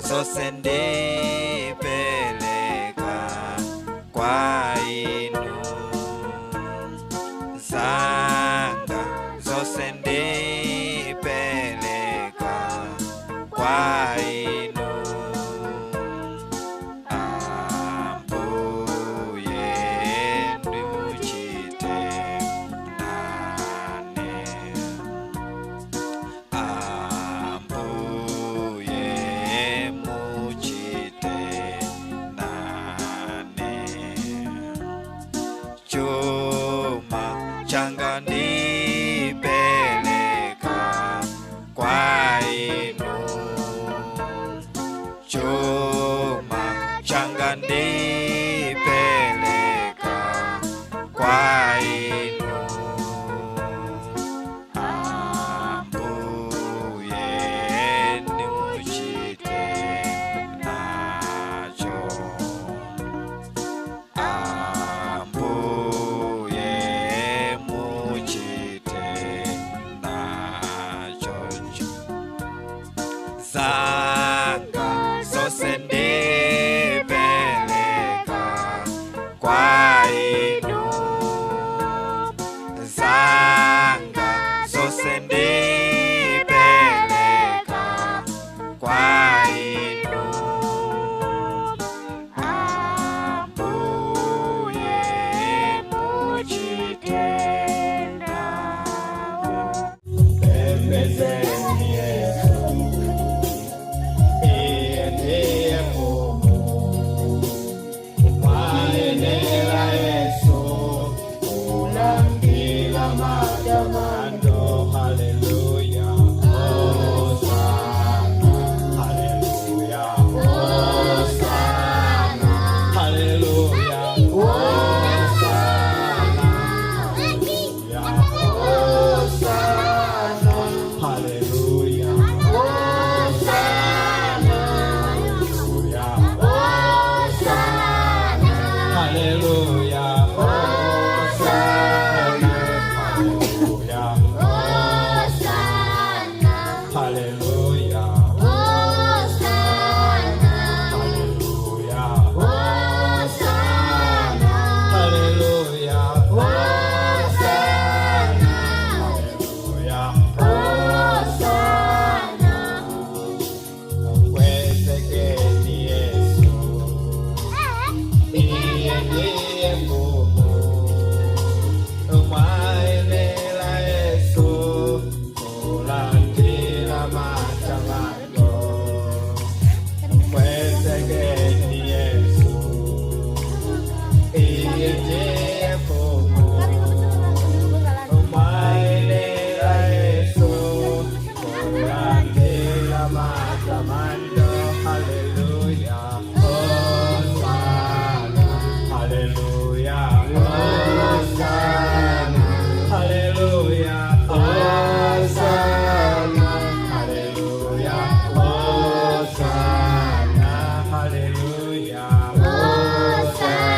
Zose ndipeleka kwa inu. Zanga zose ndipeleka kwa inu. Ambuye ndimuchite nane. Ambuye muchite nane. Chuma changa ndipeleka kwa inu. Chuma changa ndipeleka kwa inu. Ambuye ndimuchite nacho. Ambuye muchite nacho. Zanga zose ndipeleka kwa inu. Zanga zose ndipeleka kwa inu. Ambuye muchite nawo. Pembezeni Yesu, iye ndiye mfumu. Mwayenera Yesu kulandira matamando. Haleluya, hosana, haleluya, hosana, haleluya, hosana, hosana, haleluya, hosana, haleluya, haleluya, hosana, haleluya, haleluya, haleluya, haleluya, hosana, haleluya, Mkwezekeni Yesu, iye ndiye mfumu. Mwayenera Yesu kulandira matamando. Mkwezekeni Yesu, iye ndiye mfumu. Mwayenera Yesu kulandira matamando. Haleluya, hosana, haleluya, hosana, haleluya, hosana, haleluya, hosana, haleluya, hosana,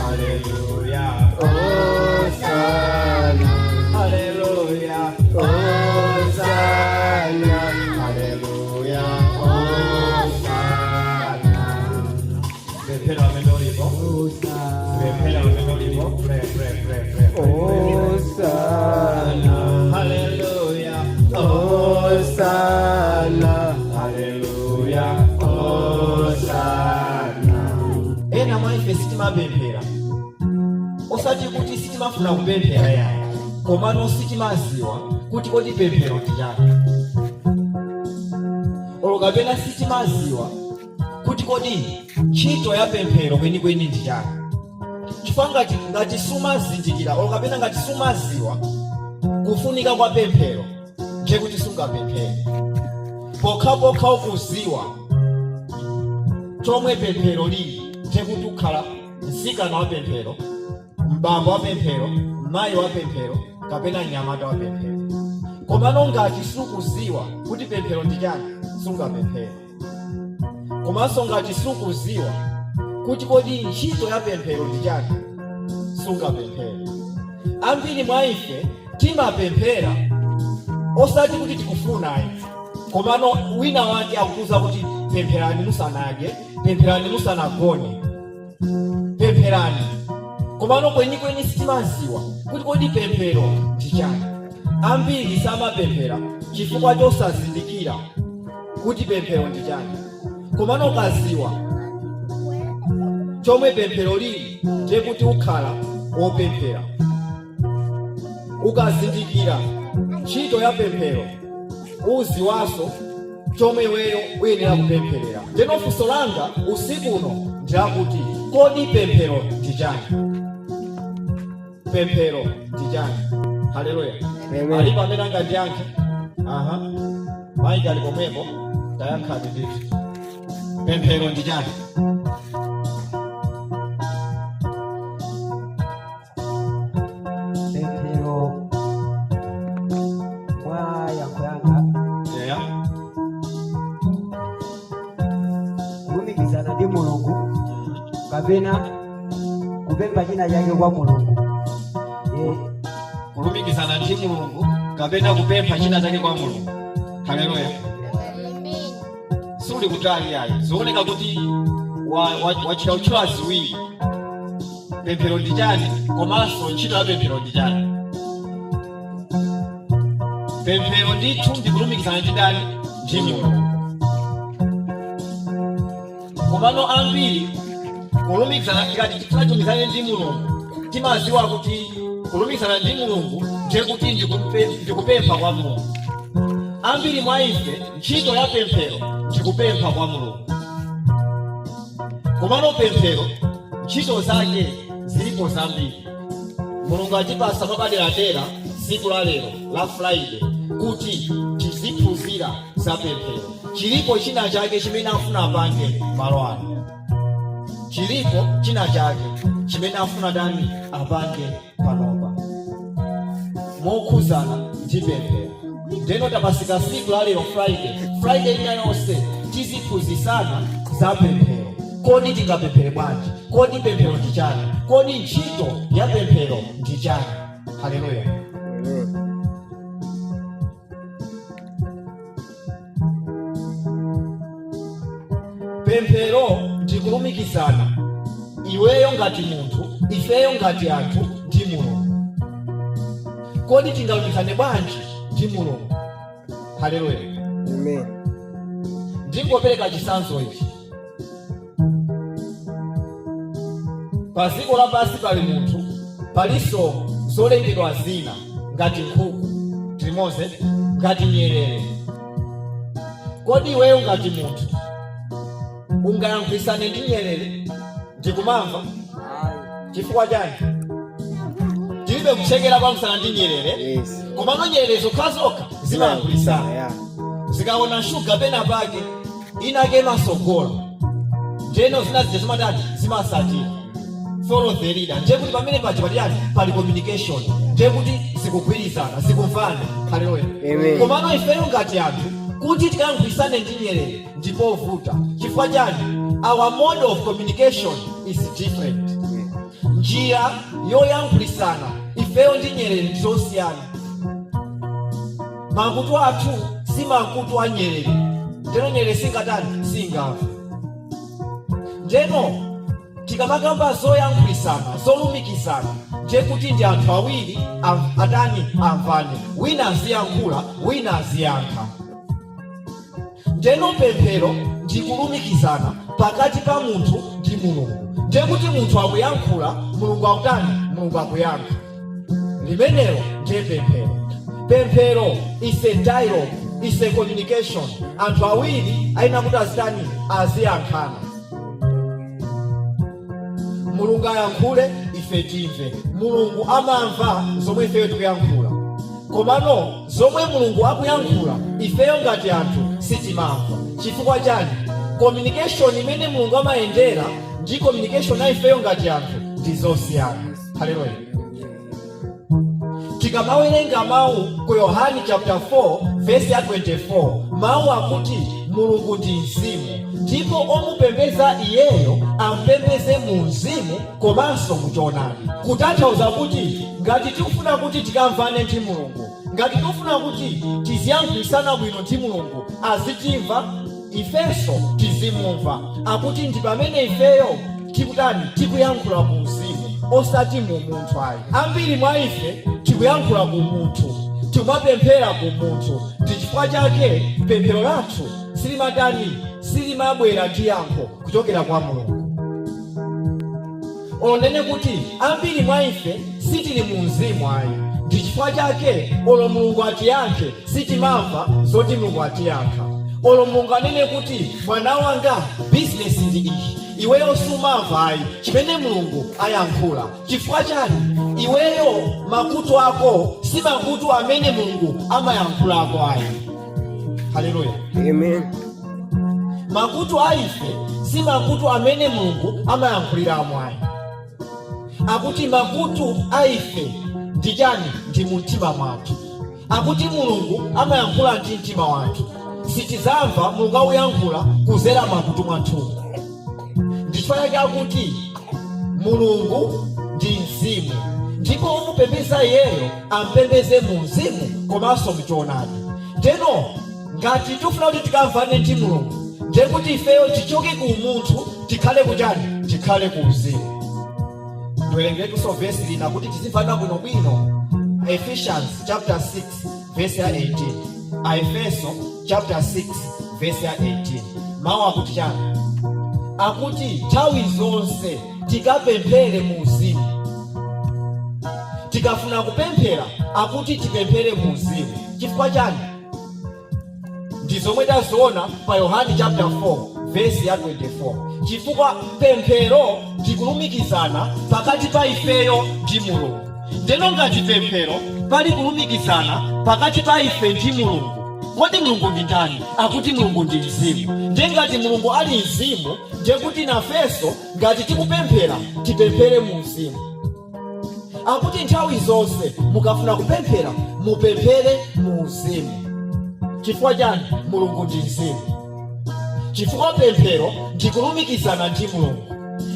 haleluya, hosana, haleluya, hosana, haleluya, hosana. Pemphera pamene ulipo, pemphera pamene ulipo. Pray, pray, pray, pray, pray, pray. Hosana, Haleluya, Hosana, haleluya, hosana. Ena mwa ife sitimapemphera, osati kuti sitimafuna kupemphera yayi, komano sitimaziwa kuti kodi pemphero ndi chani, olo kapena sitimaziwa kuti kodi ntchito ya pemphero kwenikweni ndi chani. Chifukwa ngati sumazindikira olo kapena ngati sumaziwa kufunika kwa pemphero, ndiye kuti sungapemphere. Pokhapokha ukuziwa chomwe pemphero lili, ndiye kuti ukhala mtsikana wa pemphero, mbambo wa pemphero, mayi wa pemphero kapena mnyamata wa pemphero. Komano ngati sukuziwa kuti pemphero ndi chani, sungapemphere. Komanso ngati sukuziwa kuti kodi ntchito ya pemphero ndi chani, sungapemphere. Ambiri mwa ife timapemphera osati kuti tikufunayi. Komano wina wake akukuuza kuti pempherani musanadye, pempherani musanagone, pempherani. Komano kwenikweni sitimaziwa kuti kodi pemphero ndi chani. Ambiri samapemphera chifukwa chosazindikira kuti pemphero ndi chani. Komano ukaziwa chomwe pemphero lili, ndiye kuti ukhala wopemphera. Ukazindikira ntchito ya pemphero, uziwaso chomwe iweyo uyenera kupempherera. Ndeno funso langa usiku uno ndilakuti, kodi pemphero ndi chani? Pemphero ndi chani? Haleluya! Amen. Alipo amene angandiyankhe? Aha, maiki ali pomwepo, tayankhani ndithu. Pemphero ndi chani? Pemphero mwa yankho yanga, kulumikizana ndi Mulungu kapena kupempha china chake kwa Mulungu. Kulumikizana ndi Mulungu kapena kupempha china chake kwa Mulungu. Haleluya! Suli kutali ayi, zioneka kuti wachita utchula ziwiri: pemphero ndi chani komanso ntchito ya pemphero ndi chani. Pemphero ndithu ndi kulumikizana ndi ndani? Ndi Mulungu. Komano ambiri kulumikizana, tikati tikulumikizane ndi Mulungu, timaziwa kuti kulumikizana ndi Mulungu ndiye kuti ndikupempha kwa Mulungu. Ambiri mwa ife ntchito ya pemphero ndikupempha kwa Mulungu. Komano pemphero ntchito zake zilipo zambiri. Mulungu atipasa mwapaderadera tsiku la lero la Friday kuti tiziphunzira za pemphero. Chilipo china chake chimene afuna apange malo ano. Chilipo china chake chimene afuna tani apange panopa mokhuzana ndi pemphero. Ndeno tapasika tsiku la lero Friday, Friday ina yonse tiziphunzisana za pemphero. Kodi tingapemphere bwanji? Kodi pemphero ndi chani? Kodi ntchito ya pemphero ndi chani? Haleluya! Pemphero ndikulumikizana iweyo ngati munthu, ifeyo ngati anthu ndi Mulungu. Kodi tingalumikizane bwanji ndi Mulungu? Haleluya! Amen. Ndingopereka chitsanzo ichi. Pa dziko lapansi pali munthu, palinso zolengedwa zina ngati nkhuku timoze, ngati nyerere. Kodi iweyo ngati munthu ungayankhulisane ndi nyerere ndikumamva? Chifukwa chani? Tilibe kuthekera kuyankhulana ndi nyerere. Komano nyerere zokhazokha zimayankhulisana. Zikaona shuga pena pake, inake imasogola, ndeno zina zija zimatani? Zimasatira, follow the leader. Ndiye kuti pamene paja patiyani? Pali communication, ndiye kuti zikugwirizana, zikumvana. Haleluya! Amen. Komano ifeyo ngati anthu kuti tikayankhulisane ndi nyerere ndipovuta. Chifukwa chani? Our mode of communication is different. Njira yoyankhulisana ifeyo ndi nyerere ndizosiyana. Makutu athu si makutu a nyerere, ndeno nyerere singatani? Singamve. Ndeno tikamakamba zoyankhulisana, zolumikizana, ndiye kuti ndi anthu awiri atani? Amvane, wina aziyankhula, wina aziyankha. Ndeno pemphero ndi kulumikizana pakati pa munthu ndi Mulungu. Ndiye kuti munthu akuyankhula, Mulungu akutani? Mulungu akuyankha. Limenelo ndiye pemphero. Pemphero is a dialogue, is a communication. Anthu awiri ayenera kuti azitani? Aziyankhana. Mulungu ayankhule, ife timve. Mulungu amamva zomwe ifeyo tikuyankhula, komano zomwe Mulungu akuyankhula ifeyo ngati anthu sitimamva. Chifukwa chani? Communication imene Mulungu amayendera ndi communication ya ifeyo ngati anthu ndi zosiyana. Haleluya! Tikamawerenga mawu ku Yohani chapter 4 verse ya 24, mawu akuti Mulungu ndi mzimu, ndipo omupembeza iyeyo ampembeze mu mzimu komanso muchoonadi. Kutanthauza kuti ngati tikufuna kuti tikamvane ndi Mulungu, Ngati tikufuna kuti tiziyankhulisana bwino ndi Mulungu, azitimva ifenso tizimumva, akuti ndi pamene ifeyo tikutani? Tikuyankhula mu mzimu, osati mu munthu ayi. Ambiri mwa ife tikuyankhula ku munthu, timapemphera ku munthu. Ndi chifukwa chake pemphero lathu silimatani? Silimabwera ndi yankho kuchokera kwa Mulungu. Onene kuti ambiri mwa ife sitili mu mzimu ayi. Ndi chifukwa chake olo Mulungu atiyankhe, sitimamva zoti Mulungu atiyankha. Olo Mulungu anene kuti, "Mwana wanga, bizinesi ndi iyi," iweyo sumamva ayi chimene Mulungu ayankhula. Chifukwa chani? Iweyo makutu ako si makutu amene Mulungu amayankhulako ayi. Haleluya! Amen. Makutu a ife si makutu amene Mulungu amayankhuliramo ayi. Akuti makutu a ife ndi chani? Ndi mumtima mwathu. Akuti Mulungu amayankhula ndi mtima wathu. Sitizamva Mulungu akuyankhula kuzera makutu mwathu. Ndichifukwa chake akuti Mulungu ndi mzimu, ndipo omupembeza iyeyo ampembeze mu mzimu komanso mchoonadi. Ndeno ngati tifuna kuti tikamvane ndi Mulungu, ndiye kuti ifeyo tichoke ku umunthu, tikhale kuchani? Tikhale ku uzimu. Ndiwerengeretunso vesi lina kuti tizimvana bwinobwino. Ephesians chapter 6 verse ya 18. Aefeso chapter 6 verse ya 18, mawu akuti chani? Akuti nthawi zonse tikapemphere mu uzimu. Tikafuna kupemphera, akuti tipemphere mu uzimu. Chifukwa chani? Ndi zomwe taziona pa Yohane chapter 4 verse ya 24. Chifukwa pemphero ndikulumikizana pakati pa ifeyo ndi Mulungu. Ndeno ngati pemphero pali kulumikizana pakati pa ife ndi Mulungu, kodi Mulungu ndi ndani? Akuti Mulungu ndi mzimu. Ndiye ngati Mulungu ali mzimu, ndiye kuti nafenso ngati tikupemphera, tipemphere mu mzimu. Akuti nthawi zonse mukafuna kupemphera, mupemphere mu uzimu. Chifukwa chani? Mulungu ndi mzimu. Chifukwa pemphero ndikulumikizana ndi Mulungu.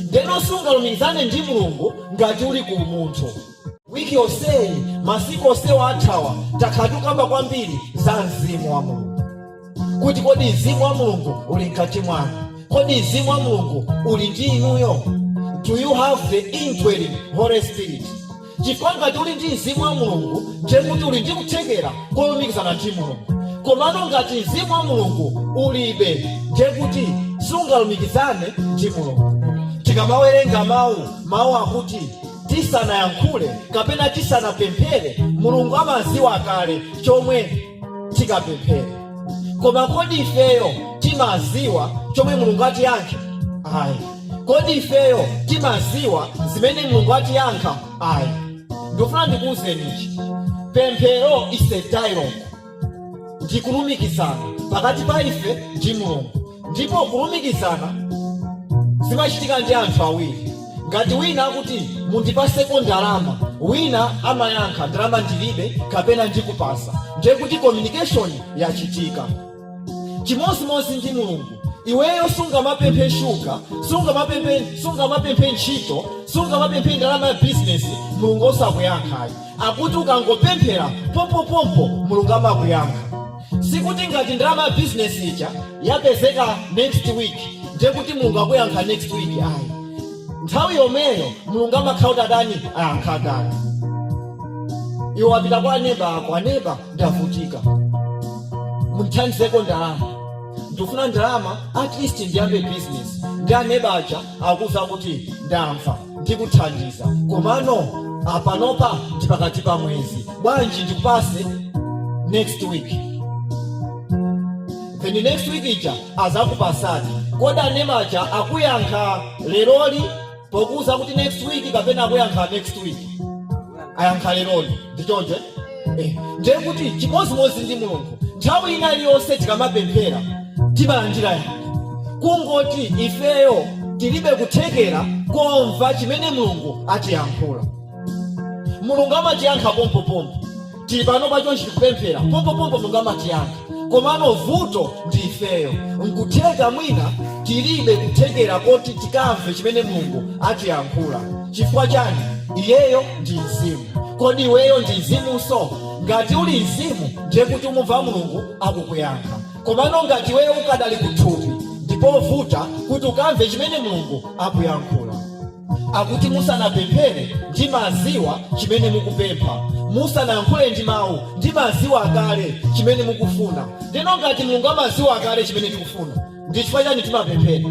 Ndeno sungalumikizane ndi Mulungu ngati uli ku umunthu. Wiki yonseyi, masiku onsewa athawa, takhala tikukamba kwambiri za mzimu wa Mulungu, kuti kodi mzimu wa Mulungu uli mkati mwanu? Kodi mzimu wa Mulungu uli ndi inuyo? Do you have the indwelling Holy Spirit? Chifukwa ngati uli ndi mzimu wa Mulungu, ndiye kuti uli ndi kuthekera kolumikizana ndi Mulungu. Komano ngati mzimu wa Mulungu ulibe, ndiye kuti sungalumikizane ndi Mulungu. Tikamawerenga mawu, mawu akuti tisanayankhule kapena tisanapemphere, Mulungu amaziwa kale chomwe tikapemphere. Koma kodi ifeyo timaziwa chomwe Mulungu atiyankhe? Ayi. Kodi ifeyo timaziwa zimene Mulungu atiyankha? Ayi. Ndikufuna ndikuwuzeni ichi: pemphero is a dialogue, ndi kulumikizana pakati pa ife ndi Mulungu. Ndipo kulumikizana zimachitika ndi anthu awiri. Ngati wina akuti, "Mundipaseko ndalama," wina amayankha, "Ndalama ndilibe," kapena "Ndikupasa," ndiye kuti communication yachitika. Chimodzimodzi ndi Mulungu. Iweyo sungamapemphe shuga, sungamapemphe ntchito, sungamapemphe ndalama ya bizinesi, Mulungu osakuyankhayi. Akuti ukangopemphera, pompopompo Mulungu amakuyankha. Sikuti ngati ndalama ya bizinesi ija yapezeka next week, ndiye kuti Mulungu akuyankha next week, ayi. Nthawi yomweyo Mulungu amakhala kuti adani ayankha kale. Iwe wapita kwa aneba ako, "Aneba, ndavutika, mundithandizeko ndalama, ndikufuna ndalama, at least ndiyambe business." Ndi aneba aja akuza kuti, "Ndamva, ndikuthandiza, komano apanopa ndi pakati pa mwezi, bwanji ndikupase next week?" Then next week ija azakupasani. Kodi aneba aja akuyankha leroli pokuza kuti next week, kapena akuyankha next week? Ayankha leroli, ndichonje? Ndiye kuti chimodzimodzi ndi Mulungu. Nthawi ina iliyonse tikamapemphera, timalandira yankho. Kungoti ifeyo tilibe kuthekera komva chimene Mulungu atiyankhula. Mulungu amatiyankha pompopompo. Tili pano pachonchi tikupemphera, pompopompo Mulungu amatiyankha. Komano vuto ndi ifeyo, nkutheka mwina tilibe kuthekera koti tikamve chimene Mulungu atiyankhula. Chifukwa chani? Iyeyo ndi mzimu. Kodi iweyo ndi mzimunso? Ngati uli mzimu, ndiye kuti umumva Mulungu akukuyankha. Komano ngati iweyo ukadali kuthupi, ndipovuta kuti ukamve chimene Mulungu akuyankhula. Akuti musanapemphere ndimaziwa chimene mukupempha, musanayankhule ndi mawu ndimaziwa kale chimene mukufuna. Ndeno ngati Mulungu amaziwa kale chimene tikufuna, ndi chifukwa chani timapemphera?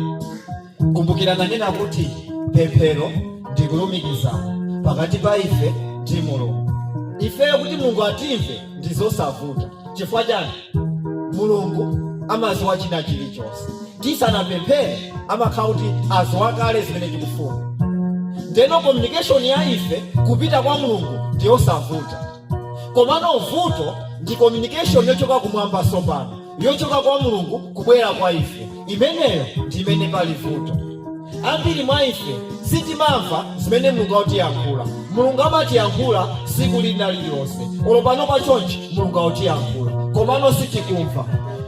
Kumbukira nanena kuti pemphero ndi kulumikizana pakati pa ife ndi Mulungu. Ifeyo kuti Mulungu atimve ndi zosavuta. Chifukwa chani? Mulungu amaziwa china chilichonse. Tisanapemphere amakhala kuti aziwa kale zimene tikufuna. Ndeno communication ya ife kupita kwa Mulungu ndi yosavuta. Komano vuto ndi communication yochoka kumwamba sopano, yochoka kwa Mulungu kubwera kwa ife. Imeneyo ndi imene pali vuto. Ambiri mwa ife sitimamva zimene Mulungu akutiyankhula. Mulungu amatiyankhula siku lina lililonse. Olo pano pachonchi Mulungu akutiyankhula, komano sitikumva.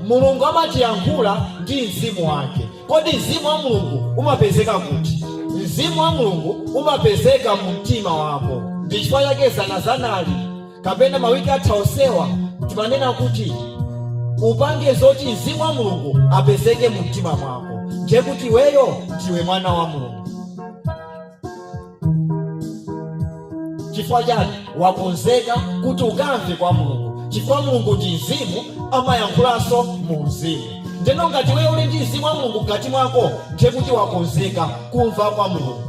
Mulungu amatiyankhula ndi mzimu wake. Kodi mzimu wa Mulungu umapezeka kuti? Mzimu wa Mulungu umapezeka mu mtima wako. Ndi chifukwa chake zanazanali kapena mawiki atha onsewa timanena kuti upange zoti mzimu wa Mulungu apezeke mu mtima mwako, ndiye kuti iweyo ndiwe mwana wa Mulungu. Chifukwa chani? Wakonzeka kuti ukamve kwa Mulungu, chifukwa Mulungu ndi mzimu, amayankhulanso mu mzimu. Ndeno ngati iweyo uli ndi mzimu wa Mulungu mkati mwako, ndiye kuti wakonzeka kumva kwa Mulungu.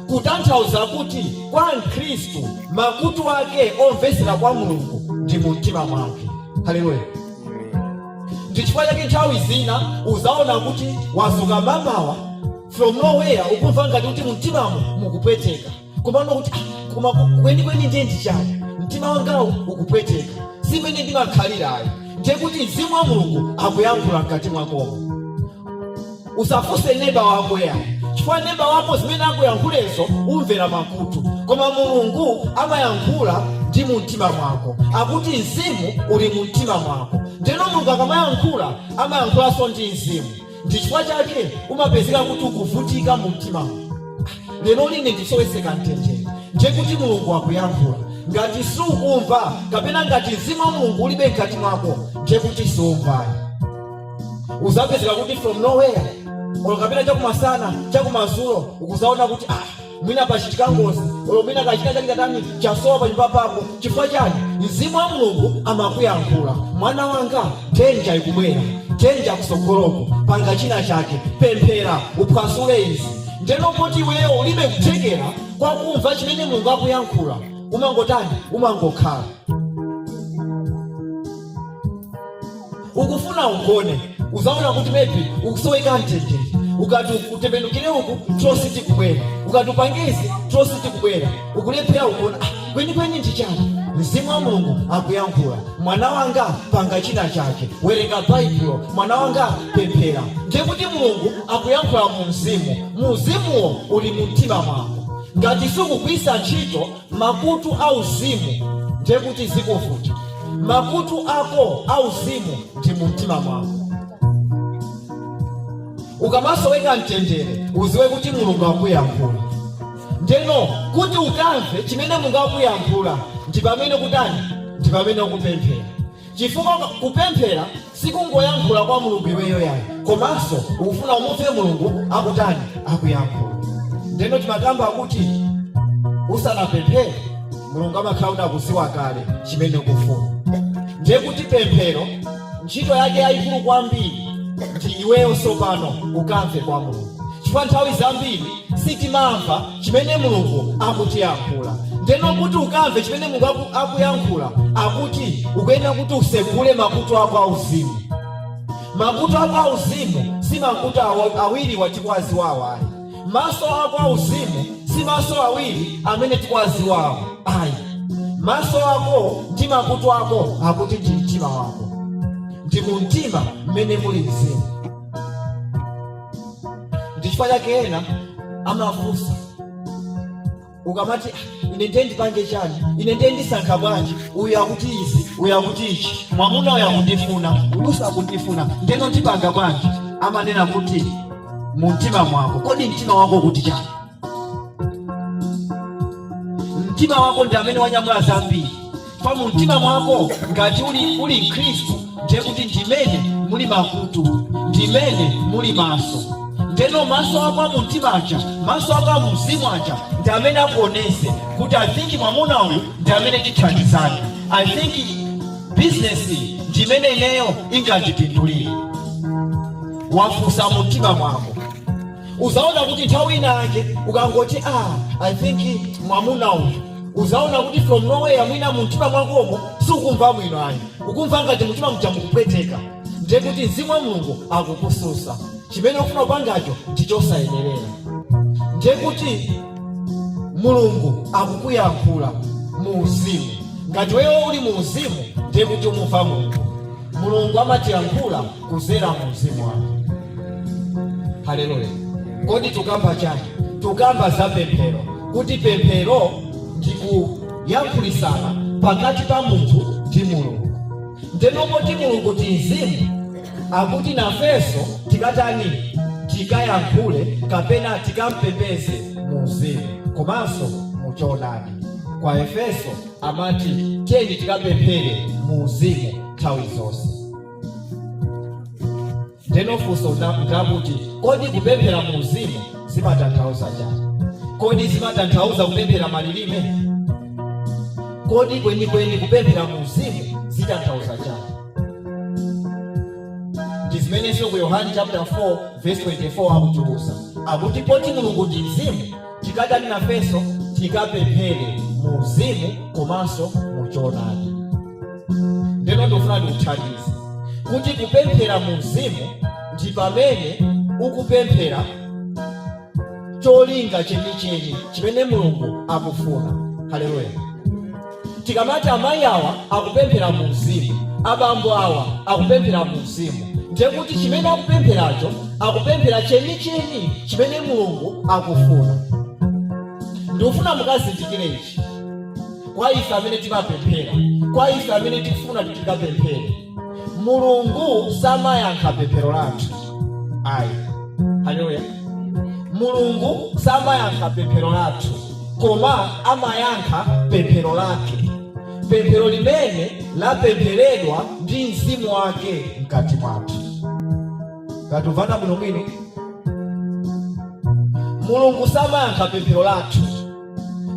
Kutanthauza kuti kwa Mkhristu makutu ake omvesera kwa Mulungu ndi mu mtima mwake. Haleluya! Ndi chifukwa chake nthawi zina uzaona kuti wazuka mamawa, from nowhere ukumva ngati kuti mumtimamo mukupweteka, komano kuti ah, koma kwenikweni ndiye ndi chani mtima wangawu ukupweteka, simene ndimakhalirayo. Ndiye kuti mzimu wa Mulungu akuyankhula mkati mwakomo. Usafunse neba wako ya, chifukwa neba wako zimene akuyankhulezo umvera makutu, koma Mulungu amayankhula ndi mu mtima mwako. Akuti mzimu uli mu mtima mwako. Ndeno Mulungu akamayankhula amayankhulanso ndi mzimu. Ndi chifukwa chake umapezeka kuti ukuvutika mu mtimamo. Lero line ndisoweseka mtendere. Ndiye kuti Mulungu akuyankhula. Ngati sukumva kapena ngati mzimu wa Mulungu ulibe mkati mwako, ndiye kuti siumvayo. Uzapezeka kuti from nowhere olo kapena chakumasana, chakumadzulo, ukuzaona kuti ah, mwina pachitika ngozi, olo mwina kachina chake chatani, chasowa panyumba pako. Chifukwa chani? Mzimu wa Mulungu amakuyankhula: mwana wanga, danger ikubwera, danger kusogoloko, panga china chake, pemphera, uphwasule izi. Ndeno poti iweyo ulibe kuthekera kwakumva chimene Mulungu akuyankhula, umangotani? Umangokhala ukufuna ugone. Uzaona kuti maybe ukusoweka mtendere. Ukati utembenukire uku, tulo sitikubwera. Ukati upangizi, tulo sitikubwera, ukulephera ugona. Ah, kwenikweni ndi chani? Mzimu wa Mulungu akuyankhula: mwana wanga, panga china chake, werenga Baibulo, mwana wanga, pemphera. Ndiye kuti Mulungu akuyankhula mu mzimu. Mzimuwo uli mu mtima mwako. Ngati sukugwisa ntchito makutu auzimu, ndiye kuti zikuvuta. Makutu ako auzimu ndi mu mtima mwako. Ukamasoweka mtendere, uziwe kuti Mulungu akuyankhula. Ndeno kuti ukamve chimene Mulungu akuyankhula, ndi pamene kutani? Ndi pamene ukupemphera. Chifukwa kupemphera sikungoyankhula kwa Mulungu iweyo yayi, komanso ukufuna umumve Mulungu akutani? Akuyankhula. Ndeno timakamba kuti usanapemphere Mulungu amakhala kuti akuziwa kale chimene ukufuna. Ndiye kuti pemphero ntchito yake yayikulu kwambiri ndi iweyo sopano ukamve kwa Mulungu, chifukwa nthawi zambiri sitimamva chimene Mulungu akutiyankhula. Ndeno kuti ukamve chimene Mulungu akuyankhula, akuti ukuyenera kuti usegule makutu ako auzimu. Makutu ako auzimu si makutu awiri watikwaziwawo ayi. Maso ako auzimu si maso awiri amene tikwaziwawo ayi. Maso ako ndi makutu ako akuti ndi mtima wako. Ndi mu mtima mmene muli mzimu. Ndi chifukwa chake ena amafunsa ukamati, "Ah, ine ndiye ndipange chani? Ine ndiye ndisankha bwanji? Uyu akuti izi, uyu akuti ichi, mwamuna uyu akundifuna, uyu akundifuna, ndeno ndipanga bwanji?" Amanena kuti mu mtima mwako. Kodi mtima wako ukuti chani? Mtima wako ndi amene wanyamula zambiri. Fa mumtima mwako ngati uli mkhristu, ndiye kuti ndimene muli makutu, ndimene muli maso. Ndeno maso ako amumtima aja, maso ako amuzimu aja ndi amene akuonese kuti I think mwamuna uyu ndi amene tithandizane, I think bizinesi ndimene ineyo ingandipindulire. Wafunsa mumtima mwako, uzaona kuti nthawi inake ukangoti, "Ah, I think mwamuna uyu," uzaona kuti from nowhere mwina mumtima mwakomo sukumva bwino ayi, ukumva ngati mumtima muja mukupweteka. Ndiye kuti mzimu wa Mulungu akukususa, chimene ukufuna kupangacho ndichosayenerera. Ndiye kuti Mulungu akukuyankhula mu uzimu. Ngati wewe uli mu uzimu, ndiye kuti umumva Mulungu. Mulungu amatiyankhula kuzera mu uzimu wake. Haleluya! Kodi tukamba chani? Tukamba za pemphero, kuti pemphero ndikuyankhulisana pakati pa munthu ndi Mulungu. Ndeno poti Mulungu ndi mzimu, akuti nafenso tikatani? Tikayankhule kapena tikampembeze mu uzimu komanso mu choonadi. Kwa Efeso amati tiyeni tikapemphere mu uzimu nthawi zonse. Ndeno funso ndakuti, kodi kupemphera mu uzimu zimatanthauza chani? Kodi zimatanthauza kupemphera malilime? Kodi kwenikweni kupemphera mu uzimu zitanthauza chani? Ndi zimenenso ku Yohane chapter 4 verse 24 akutiuza, akuti poti Mulungu ndi mzimu, tikatani nafenso? Tikapemphere mu uzimu komanso mu choonadi. Ndeno ndikufuna ndikuthandize kuti kupemphera mu uzimu ndi pamene ukupemphera cholinga chenicheni chimene Mulungu akufuna. Haleluya! Tikamati amayi awa akupemphera mu uzimu, abambo awa akupemphera mu uzimu, ndiye kuti chimene akupempheracho, akupemphera chenicheni chimene Mulungu akufuna. Ndikufuna mukazindikire ichi. Kwa ife amene timapemphera, kwa ife amene tikufuna kuti tikapemphere, Mulungu samayankha pemphero lathu ayi. Haleluya! Mulungu samayankha pemphero lathu, koma amayankha pemphero lake, pemphero limene lapempheredwa ndi mzimu wake mkati mwathu. Katumvana bwinobwino? Mulungu samayankha pemphero lathu,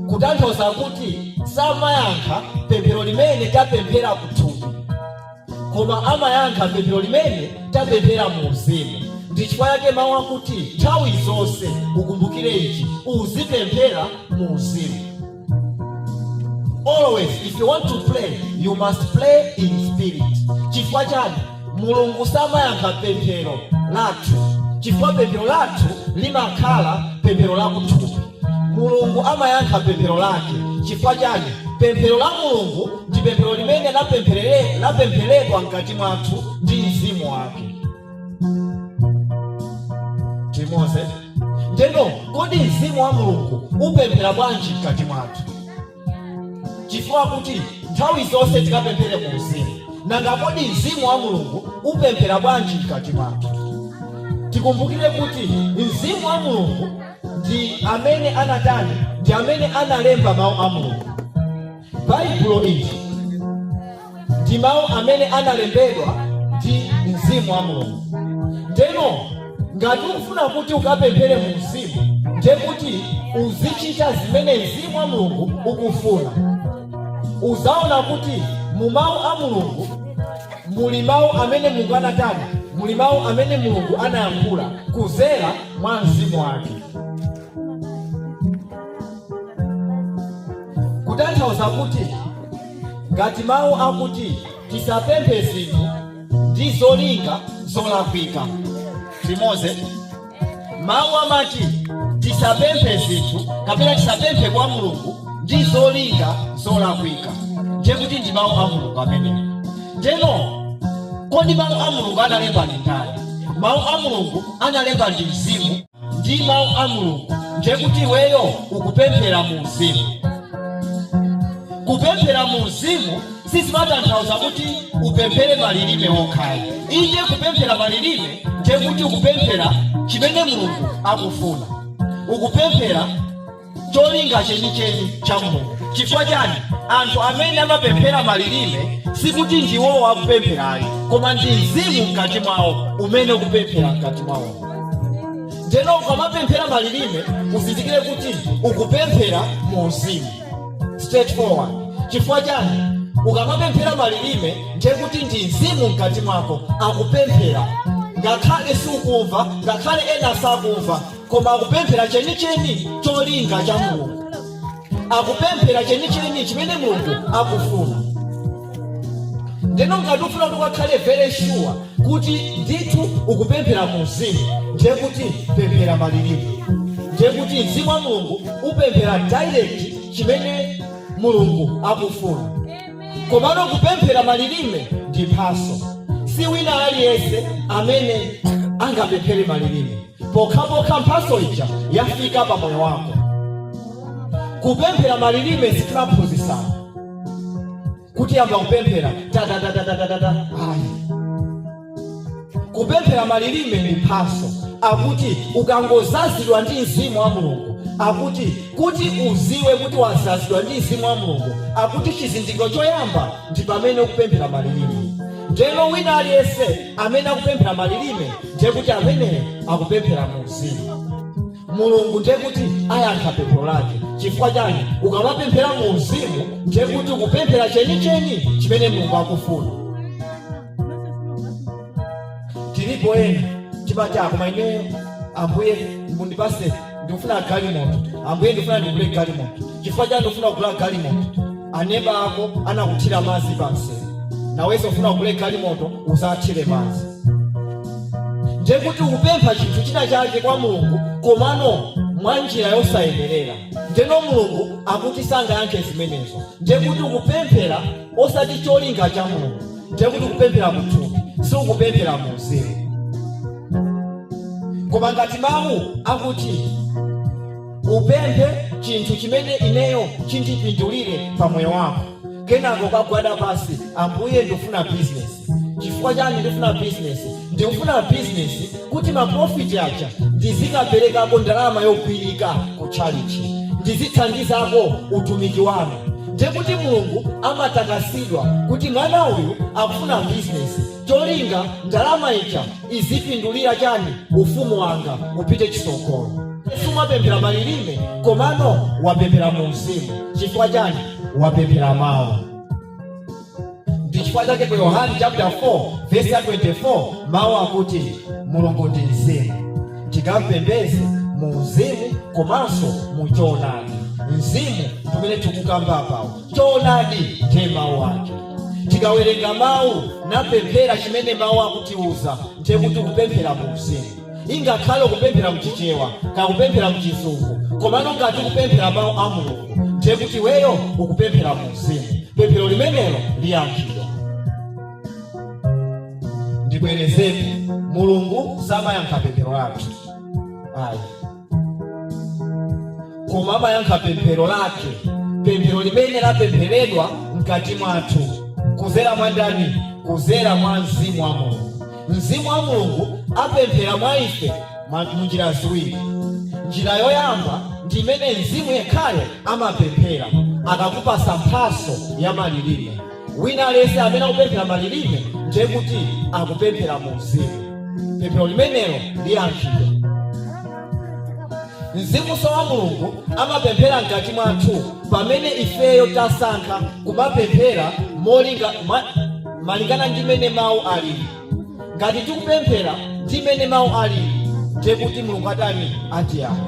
kutanthauza kuti samayankha pemphero limene tapemphera kuthupi, koma amayankha pemphero limene tapemphera mu uzimu. Ndi chifukwa yake mawu akuti nthawi zonse ukumbukire ichi, uzipemphera mu uzimu. Always, if you want to pray, you must pray in spirit. Chifukwa chani? Mulungu samayankha pemphero lathu, chifukwa pemphero lathu limakhala pemphero lakuthupi. Mulungu amayankha pemphero lake. Chifukwa chani? Pemphero la Mulungu ndi pemphero limene lapempheredwa mkati mwathu ndi mzimu wake. Timose ndeno, kodi mzimu wa Mulungu upemphera bwanji mkati mwathu? Chifukwa kuti nthawi zonse tikapemphere mu uzimu. Nanga kodi mzimu wa Mulungu upemphera bwanji mkati mwathu? Tikumbukire kuti mzimu wa Mulungu ndi amene anatani? Ndi amene analemba mawu a Mulungu. Baibulo ili ndi mawu amene analembedwa ndi mzimu wa Mulungu. Ndeno ngati ukufuna kuti ukapemphere mu uzimu, ndiye kuti uzichita zimene mzimu wa Mulungu ukufuna. Uzaona kuti mu mawu a Mulungu muli mawu amene Mulungu anatani? Muli mawu amene Mulungu anayankhula kuzera mwa mzimu wake. Kutanthauza kuti ngati mawu akuti tisapemphe zinthu ndi zolinga zolakwika, timoze mawu amati tisapemphe zinthu kapena tisapemphe kwa Mulungu ndi zolinga zolakwika, ndiye kuti ndi mawu a Mulungu amenewo. Ndeno kodi mawu a Mulungu analemba ndi ndani? Mawu a Mulungu analemba ndi mzimu. Ndi mawu a Mulungu, ndiye kuti iweyo ukupemphera mu uzimu. Kupemphera mu uzimu sizimatanthauza kuti upemphere malilime okhayi. Inde, kupemphera malilime ndiye kuti ukupemphera chimene Mulungu akufuna, ukupemphera. Cholinga chenicheni cha Mulungu. Chifukwa chani? Anthu amene amapemphera malilime sikuti ndiwowo akupempherayi, koma ndi mzimu mkati mwawo umene ukupemphera mkati mwawo. Ndeno ukamapemphera malilime, uzindikire kuti ukupemphera mu mzimu, straightforward. Chifukwa chani? Ukamapemphera malilime, ndiye kuti ndi mzimu mkati mwako akupemphera. Ngakhale sukumva, ngakhale ena sakumva, koma akupemphera chenicheni cholinga cha Mulungu, akupemphera chenicheni chimene Mulungu akufuna. Ndeno ngati ufuna kuti ukakhale very sure kuti ndithu ukupemphera mu mzimu, ndiye kuti pemphera malilime. Ndiye kuti mzimu wa Mulungu upemphera direct chimene Mulungu akufuna. Komano kupemphera malilime ndi mphaso. Si wina aliyense amene angapemphere malilime, pokhapokha mphaso ija yafika pa moyo wako. Kupemphera malilime sitimaphunzitsana kuti yamba kupemphera tatatatatata, ayi. Kupemphera malilime ndi mphaso. Akuti ukangozazidwa ndi mzimu wa Mulungu, akuti kuti uziwe kuti wazazidwa ndi mzimu wa Mulungu, akuti chizindikiro choyamba ndi pamene ukupemphera malilime. Ndeno wina aliyense amene akupemphera malilime, ndiye kuti ameneyo akupemphera mu mzimu. Mulungu ndiye kuti ayankha pemphero lake. Chifukwa chani? Ukamapemphera mu mzimu, ndiye kuti ukupemphera chenicheni chimene Mulungu akufuna. Tilipo ena timati, "Koma ineyo, Ambuye, mundipase, ndikufuna galimoto. Ambuye, ndikufuna ndigule galimoto." Chifukwa chani ndikufuna kugula galimoto? Aneba ako anakuthira madzi pansewu, nawenso ufuna kugule galimoto uzathire madzi. Ndiye kuti ukupempha chinthu china chake kwa Mulungu, komano mwa njira yosayenerera. Ndeno Mulungu akuti sangayankhe zimenezo. Ndiye kuti ukupemphera osati cholinga cha Mulungu. Ndiye kuti ukupemphera kuthupi, sikupemphera mu mzimu. Koma ngati mawu akuti upemphe chinthu chimene ineyo chindipindulire pa moyo wako, kenako ukagwada pasi, "Ambuye, ndikufuna bizinesi." Chifukwa chani ndifuna bizinesi? Ndikufuna bizinesi kuti ma profit aja ndizikaperekako ndalama yogwirika ku tchalichi, ndizithandizako utumiki wanu. Ndiye kuti Mulungu amatakasidwa kuti mwana uyu akufuna bizinesi, cholinga ndalama ija izipindulira chani? Ufumu wanga upite chitsogolo. Sumapemphera malilime, komano wapemphera mu mzimu. Chifukwa chani? Wapemphera mawu. Ndi chifukwa chake ku Yohani chapter 4 verse ya 24, mawu akuti Mulungu ndi mzimu, tikampembeze mu mzimu komanso mu choonadi. Mzimu tumene tikukamba apawo, choonadi ndiye mawu ake. Tikawerenga mawu napemphera chimene mawu akutiuza, ndiye kuti kupemphera mu mzimu. Ingakhale kupemphera mchichewa, kakupemphera mchizungu, komano ngati ukupemphera mawu a Mulungu, ndiye kuti iweyo ukupemphera mu mzimu. Pemphero limenelo liyankhidwa. Ndibwerezepo, Mulungu samayankha pemphero lathu, ayi, koma amayankha pemphero lake, pemphero limene lapempheredwa mkati mwathu kuzera mwa ndani? Kuzera mwa mzimu wa Mulungu. Mzimu wa Mulungu apemphera mwa ife munjira ziwiri. Njira yoyamba ndi imene mzimu yekhayo amapemphera akakupasa mphaso ya malilime. Wina aliyense amene akupemphera malilime, ndiye kuti akupemphera mu mzimu. Pemphero limenelo liyankhidwa. Mzimunso wa Mulungu amapemphera mkati mwathu pamene ifeyo tasankha kumapemphera molinga malingana ndi mmene mawu alili. Ngati tikupemphera ndi mmene mawu alili, ndiye kuti Mulungu atani? Atiyankha.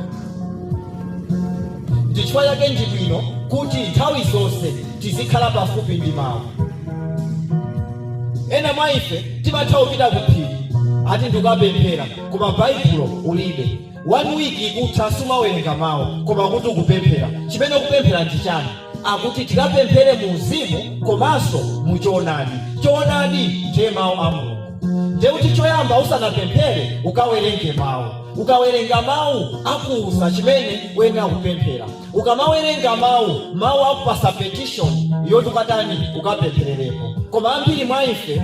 Ndi chifukwa chake ndi bwino kuti nthawi zonse tizikhala pafupi ndi mawu. Ena mwa ife timatha kupita ku phiri ati ndikukapemphera, koma Baibulo ulibe. One week ikutha sumawerenga mawu, koma kuti ukupemphera. Chimene ukupemphera ndi chani? Akuti tikapemphere mu mzimu komanso mu choonadi. Choonadi ndiye mawu a Mulungu. Ndiye kuti choyamba usanapemphere, ukawerenge mawu. Ukawerenga mawu, akuwuza chimene uyenera kupemphera. Ukamawerenga mawu, mawu akupasa petition yoti ukatani? Ukapemphererepo. Koma ambiri mwa ife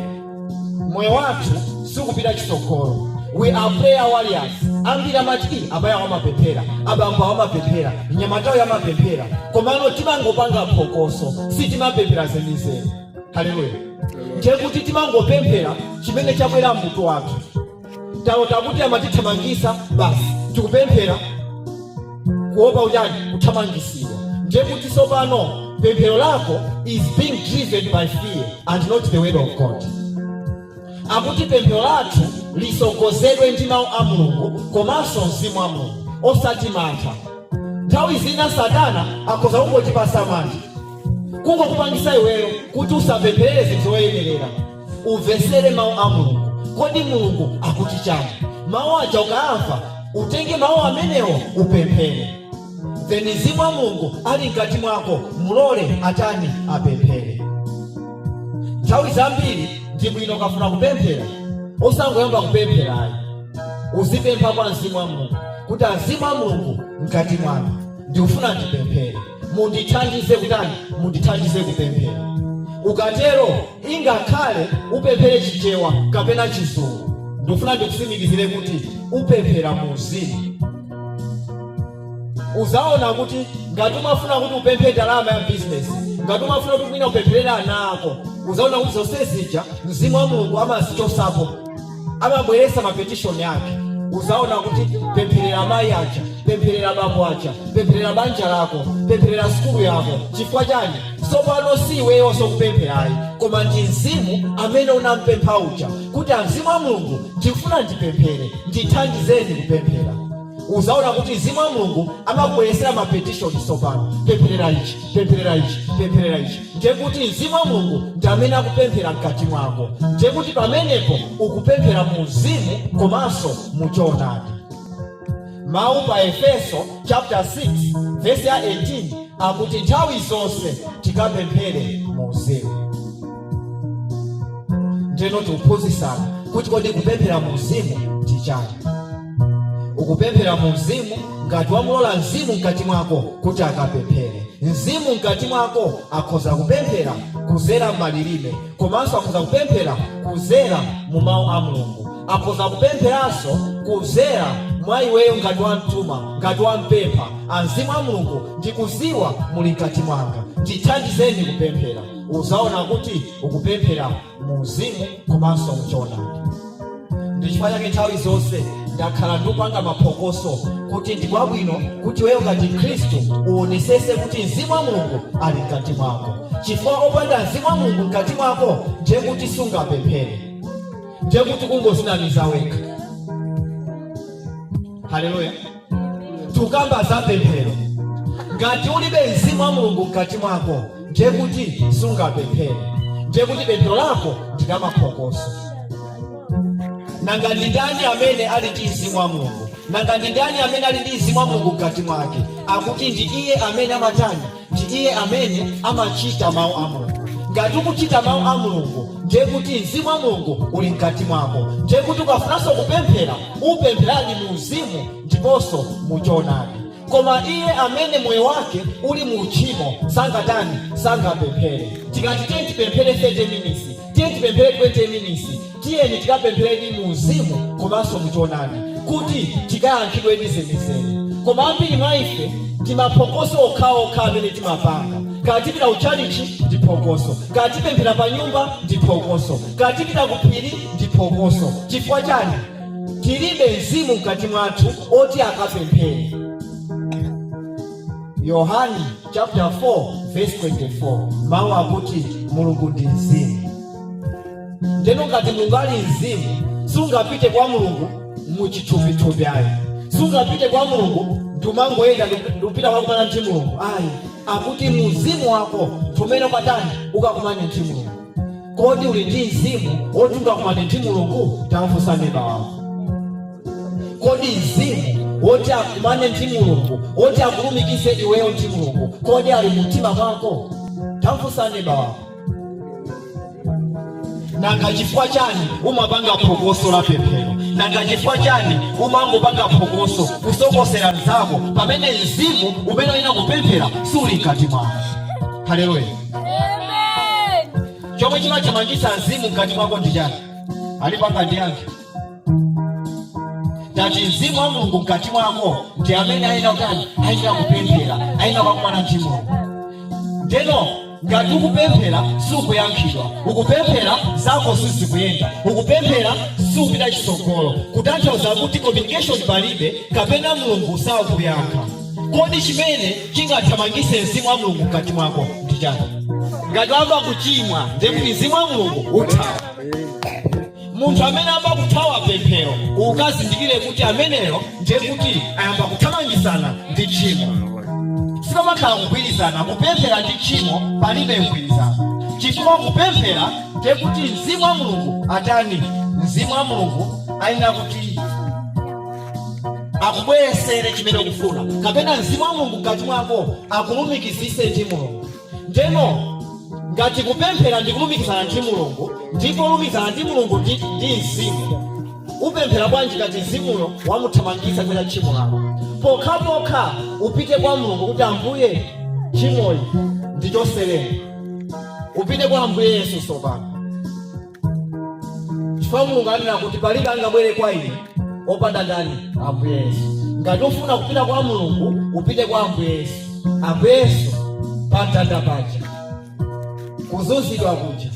moyo wathu sikupita chitsogolo. We are prayer warriors. Ambiri amati, "Ii, amayi awo amapemphera, abambo awo amapemphera, mnyamatayo amapemphera," komano timangopanga phokoso, sitimapemphera zenizeni. Haleluya! Ndiye kuti timangopemphera chimene chabwera mmutu wathu. Talota kuti amatithamangisa, basi tikupemphera kuopa uchani? Kuthamangisidwa. Ndiye kuti tsopano pemphero lako is being driven by fear and not the word of God. Akuti pemphero lathu lisogozedwe ndi mawu a Mulungu komanso mzimu wa Mulungu, osati mantha. Nthawi zina Satana akhoza kungotipasa mantha, kungokupangisa iweyo kuti usapempherere zinthu zoyenerera. Umvesere mawu a Mulungu. Kodi Mulungu akuti chani? Mawu aja ukaamva, utenge mawu amenewo upemphere. Then mzimu wa Mulungu ali mkati mwako, mulole atani? Apemphere. Nthawi zambiri ndi bwino ukafuna kupemphera, osangoyamba kupemphera ayi. Uzipempha kwa mzimu wa Mulungu kuti, "Mzimu wa Mulungu mkati mwanga, ndikufuna ndipemphere, mundithandize kutani? Mundithandize kupemphera." Ukatero, ingakhale upemphere Chichewa kapena Chizungu, ndikufuna ndikutsimikizire kuti upemphera mu mzimu. Uzaona kuti ngati umafuna kuti upemphe ndalama ya bizinesi, ngati umafuna kuti mwina upempherere ana ako, uzaona kuti zonse zija mzimu wa Mulungu amazichosapo, amabweresa ma petition yake. Uzaona kuti pempherera amayi aja, pempherera bambo aja, pempherera banja lako, pempherera sukulu yako. Chifukwa chani? Tsopano si iweyo sokupempherayi, koma ndi mzimu amene unampempha uja kuti, "Amzimu wa Mulungu, ndikufuna ndipemphere, ndithandizeni kupemphera." Uzaona kuti mzimu wa Mulungu amakubweresera ma petition tsopano: pempherera ichi, pempherera ichi, pempherera ichi. Ndiye kuti mzimu wa Mulungu ndi amene akupemphera mkati mwako. Ndiye kuti pamenepo ukupemphera mu mzimu komanso mu choonadi. Mawu pa Efeso chapter 6 verse ya 18 akuti nthawi zonse tikapemphere mu mzimu. Ndeno tikuphunzitsana kuti kodi kupemphera mu mzimu ndi chani? Ukupemphera mu mzimu ngati wamulola mzimu mkati mwako kuti akapemphere. Mzimu mkati mwako akhoza kupemphera kuzera m'malilime, komanso akhoza kupemphera kuzera mu mawu a Mulungu, akhoza kupempheranso kuzera mwa iweyo ngati wamtuma, ngati wampempha, "Amzimu wa Mulungu, ndikuziwa muli mkati mwanga, ndithandizeni kupemphera." Uzaona kuti ukupemphera mu mzimu komanso muchoonadi. Ndi chifukwa chake nthawi zonse ndakhala ndikupanga maphokoso kuti ndikwabwino kuti iweyo ngati Khristu uonesese kuti mzimu wa Mulungu ali mkati mwako, chifukwa opanda mzimu wa Mulungu mkati mwako, ndiye kuti sungapemphere, ndiye kuti kungozinamiza wekha. Haleluya! Tukamba za pemphero. Ngati ulibe mzimu wa Mulungu mkati mwako, ndiye kuti sungapemphere, ndiye kuti pemphero lako ndilamaphokosho. Nanga ndi ndani amene ali ndi mzimu wa Mulungu? Nanga ndi ndani amene ali ndi mzimu wa Mulungu mkati mwake? Akuti ndi iye amene amatani? Ndi iye amene amachita mawu a Mulungu. Ngati ukuchita mawu a Mulungu, ndiye kuti mzimu wa Mulungu uli mkati mwako. Ndiye kuti ukafunanso kupemphera, upempheradi mu mzimu ndiponso mu choonadi. Koma iye amene moyo wake uli mu uchimo sangatani? Sangapemphere. Tikati tiye tipemphere 30 minutes, tiye tipemphere 20 minutes, tiyeni tikapempheredi mu mzimu komanso muchoonadi kuti tikayankhidweni zenizeni. Koma ambiri mwa ife timaphokoso okhaokha amene timapanga. Kaya tipita kutchalichi, ndi phokoso; kaya tipemphera pa nyumba, ndi phokoso; kaya tipita ku phiri, ndi phokoso. Chifukwa chani? Tilibe mzimu mkati mwathu oti akapemphere. Yohani chapter 4 verse 24, mawu akuti Mulungu ndi mzimu. Ndeno ngati Mulungu ali mzimu, sungapite kwa Mulungu muchithupithupi ayi. Sungapite kwa Mulungu ndiumangoyenda ndikupita kwakumana ndi Mulungu ayi. Akuti mzimu wako tumene ukatani? Ukakumane ndi Mulungu. Kodi uli ndi mzimu woti ungakumane ndi Mulungu? Tamfunsa neba wako. Kodi mzimu woti akumane ndi Mulungu, woti akulumikize iweyo ndi Mulungu, kodi ali mumtima mwako? Tamfunsa neba wako. Nanga chifukwa chani umapanga phokoso la pemphero? Nanga chifukwa chani umangopanga phokoso kusokosera mzako pamene mzimu umene uyenera kupemphera suli mkati mwako? Haleluya! Chomwe chimathamangitsa mzimu mkati mwako ndi chani? Alipanga ndi yankhe. Tati mzimu wa Mulungu mkati mwako ndi amene ayenera kutani? Ayenera kupemphera, ayenera kukakumana ndi Mulungu. Ndeno ngati ukupemphera sukuyankhidwa, ukupemphera zako sizikuyenda, ukupemphera sukupita chitsogolo, kutanthauza kuti communication palibe kapena Mulungu sakuyankha. Kodi chimene chingathamangise mzimu wa Mulungu mkati mwako ndi chani? Ngati wamba kuchimwa, ndiye kuti mzimu wa Mulungu uthawa. Munthu amene amba kuthawa pemphero, ukazindikire kuti ameneyo ndiye kuti ayamba kuthamangisana ndi tchimo. Sipamakhala kugwirizana kupemphera ndi tchimo, palibe mgwirizano, chifukwa kupemphera ndiye kuti mzimu wa Mulungu atani? Mzimu wa Mulungu ayenera kuti akubweresere chimene ukufuna, kapena mzimu wa Mulungu mkati mwako akulumikizise ndi Mulungu. Ndeno ngati kupemphera ndi kulumikizana ndi Mulungu, ndipo lumikizana ndi Mulungu ndi mzimu, upemphera bwanji ngati mzimuyo wamuthamangitsa kwa tchimo lako? Pokhapokha upite kwa Mulungu kuti, "Ambuye, tchimoyi ndichosereni." Upite kwa Ambuye Yesu tsopano, chifukwa Mulungu anena kuti palibe angabwere kwa ine opanda ndani? Ambuye Yesu. Ngati ufuna kupita kwa Mulungu, upite kwa Ambuye Yesu. Ambuye Yesu pamtanda paja, kuzunzidwa kuja,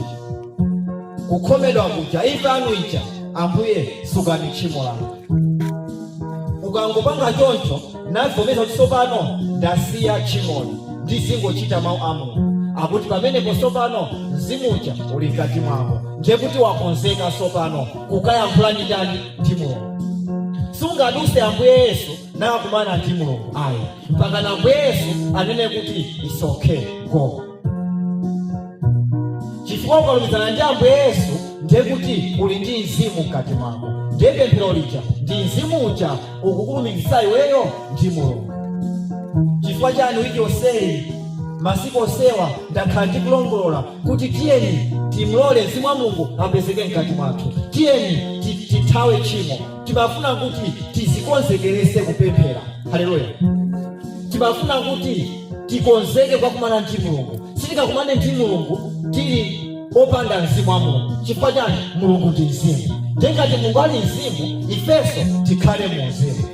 kukhomedwa kuja, imfa yanu ija, Ambuye, sukani tchimo langa. Ukangopanga choncho, navomeza kuti tsopano ndasiya tchimoli, ndizingochita mawu a Mulungu, akuti pamenepo tsopano mzimuja uli mkati mwako, ndiye kuti wakonzeka tsopano kukayankhula ndi ndani? Ndi Mulungu. Sungaduse Ambuye Yesu nakakumana ndi Mulungu, ayi, mpaka na Ambuye Yesu anene kuti, "It's okay, go." Chifukwa ukalumikizana ndi Ambuye Yesu, ndiye kuti uli ndi mzimu mkati mwako, ndiye pemphero lija ndi mzimu uja ukukulumikizisa iweyo ndi Mulungu. Chifukwa chani wiki yonseyi, masiku onsewa, ndakhala ndikulongolola kuti tiyeni timlole mzimu wa Mulungu apezeke mkati mwathu, tiyeni tithawe tchimo? Timafuna kuti tizikonzekerese kupemphera. Haleluya! Timafuna kuti tikonzeke kukakumana ndi Mulungu. Sitikakumane ndi Mulungu tili opanda mzimu wa Mulungu. Chifukwa chani? Mulungu ndi mzimu. Ndiye ngati Mulungu ali mzimu, ifenso tikhale mu mzimu.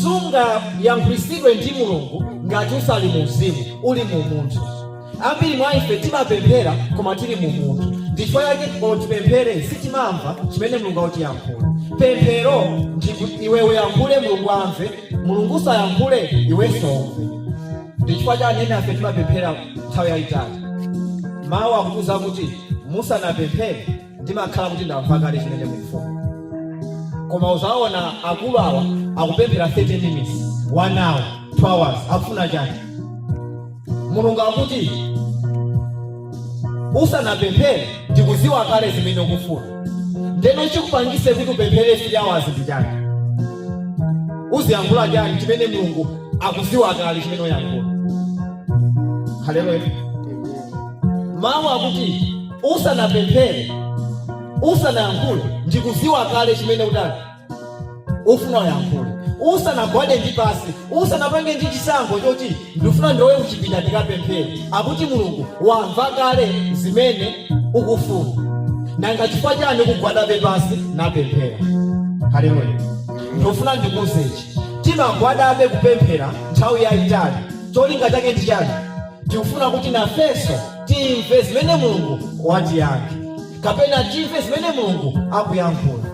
Sungayankhulitsidwe ndi Mulungu ngati usali mu mzimu, uli mu munthu. Ambiri mwa ife timapemphera koma tili mu munthu. Ndichifukwa chake tipemphere sitimamva chimene Mulungu akutiyankhula. Pemphero ndi iwe uyankhule, Mulungu amve. Mulungu usayankhule, iwenso umve. Ndichifukwa chani ena afe timapemphera nthawi yayitali? Mawu akutiuza kuti musanapemphere ndimakhala kuti ndamva kale chimene mukufuna. Koma uzaona akulu awa akupemphera 30 minutes, 1 hour, 2 hours, akufuna chani? Mulungu akuti usanapemphere ndikuziwa kale zimene ukufuna. Ndeno chikupangise kuti upemphere 3 hours ndi chani? Uziyankhula chani chimene Mulungu akuziwa kale chimene uyankhula? Haleluya! Mawu akuti usanapemphere, usanayankhule, ndikuziwa kale chimene utani ufuna uyankhule. Usanagwade ndi pasi, usanapange ndi chisankho choti ndifuna ndilowe kuchipinda ndikapemphere, akuti Mulungu wamva kale zimene ukufuna. Nanga chifukwa chani ukugwadabe pasi napemphera? Haleluya! Ndofuna ndikuuzechi, timagwadabe kupemphera nthawi yayitali, cholinga chake ndi chani? Tikufuna kuti nafenso timve zimene Mulungu watiyankhe, kapena timve zimene Mulungu akuyankhula.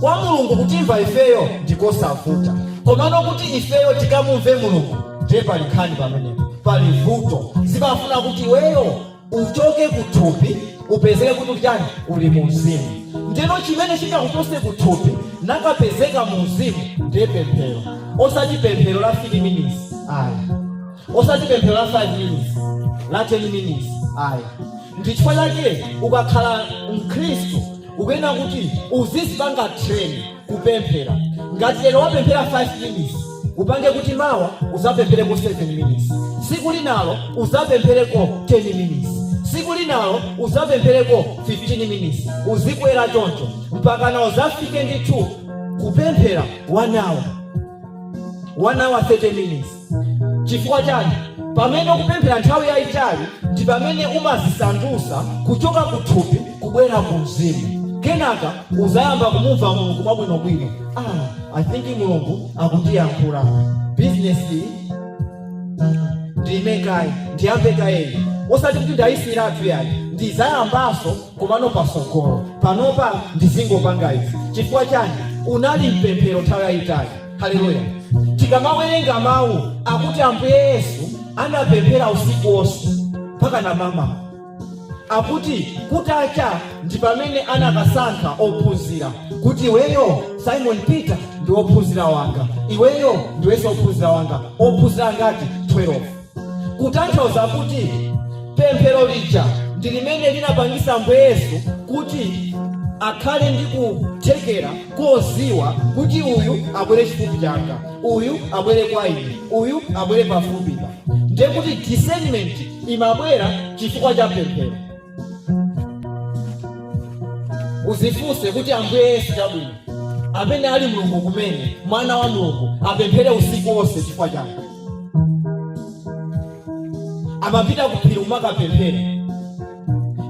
Kwa Mulungu kutimva ifeyo ndikosavuta, komano kuti ifeyo tikamumve Mulungu, ndiye pali nkhani pamenepo, pali vuto. Zimafuna kuti iweyo uchoke kuthupi, upezeke kuti uli chani? Uli mu mzimu. Ndeno chimene chingakuchose kuthupi nakapezeka mu mzimu ndiye pemphero, osati pemphero la 3 minutes, ayi, osati pemphero la 5 minutes, la 10 minutes, ayi. Ndi chifukwa chake ukakhala mkhristu ukuyenera kuti uzizipanga train kupemphera. Ngati lero wapemphera 5 minutes, upange kuti mawa uzapemphereko 7 minutes, tsiku linalo uzapemphereko 10 minutes, tsiku linalo uzapemphereko 15 minutes. Uzikwera choncho mpakana uzafike ndithu kupemphera 1 hour, 1 hour 30 minutes. Chifukwa chani? Pamene ukupemphera nthawi yayitali ndi pamene umazisandusa kuchoka kuthupi kubwera ku mzimu. Kenaka uzayamba kumumva Mulungu mwabwinobwino. Ah, I think Mulungu akundiyankhula, bizinesi ndiyime kaye, ndiyambe kayeyi, osati kuti ndayisiratu yayi, ndizayambanso komano pasogolo. Panopa ndizingopanga izi. Chifukwa chani? Unali mpemphero nthawi yayitali. Haleluya! Tikamawerenga mawu akuti Ambuye Yesu anapemphera usiku wonse mpaka na mama, akuti kutacha ndi pamene anakasankha ophunzira kuti iweyo Simon Peter ndi wophunzira wanga, iweyo ndiwenso wophunzira wanga. Ophunzira ngati 12. Kutanthauza kuti pemphero lija ndi limene linapangisa Ambuye Yesu kuti akhale ndi kuthekera koziwa kuti uyu abwere chifupi changa, uyu abwere kwa ine, uyu abwere pafupipa. Ndiye kuti discernment imabwera chifukwa cha pemphero. Uzifunse kuti Ambuye Yesu, chabwino, amene ali Mulungu kumene, mwana wa Mulungu, apemphere usiku wonse chifukwa chani? Amapita ku phiri kumakapemphera.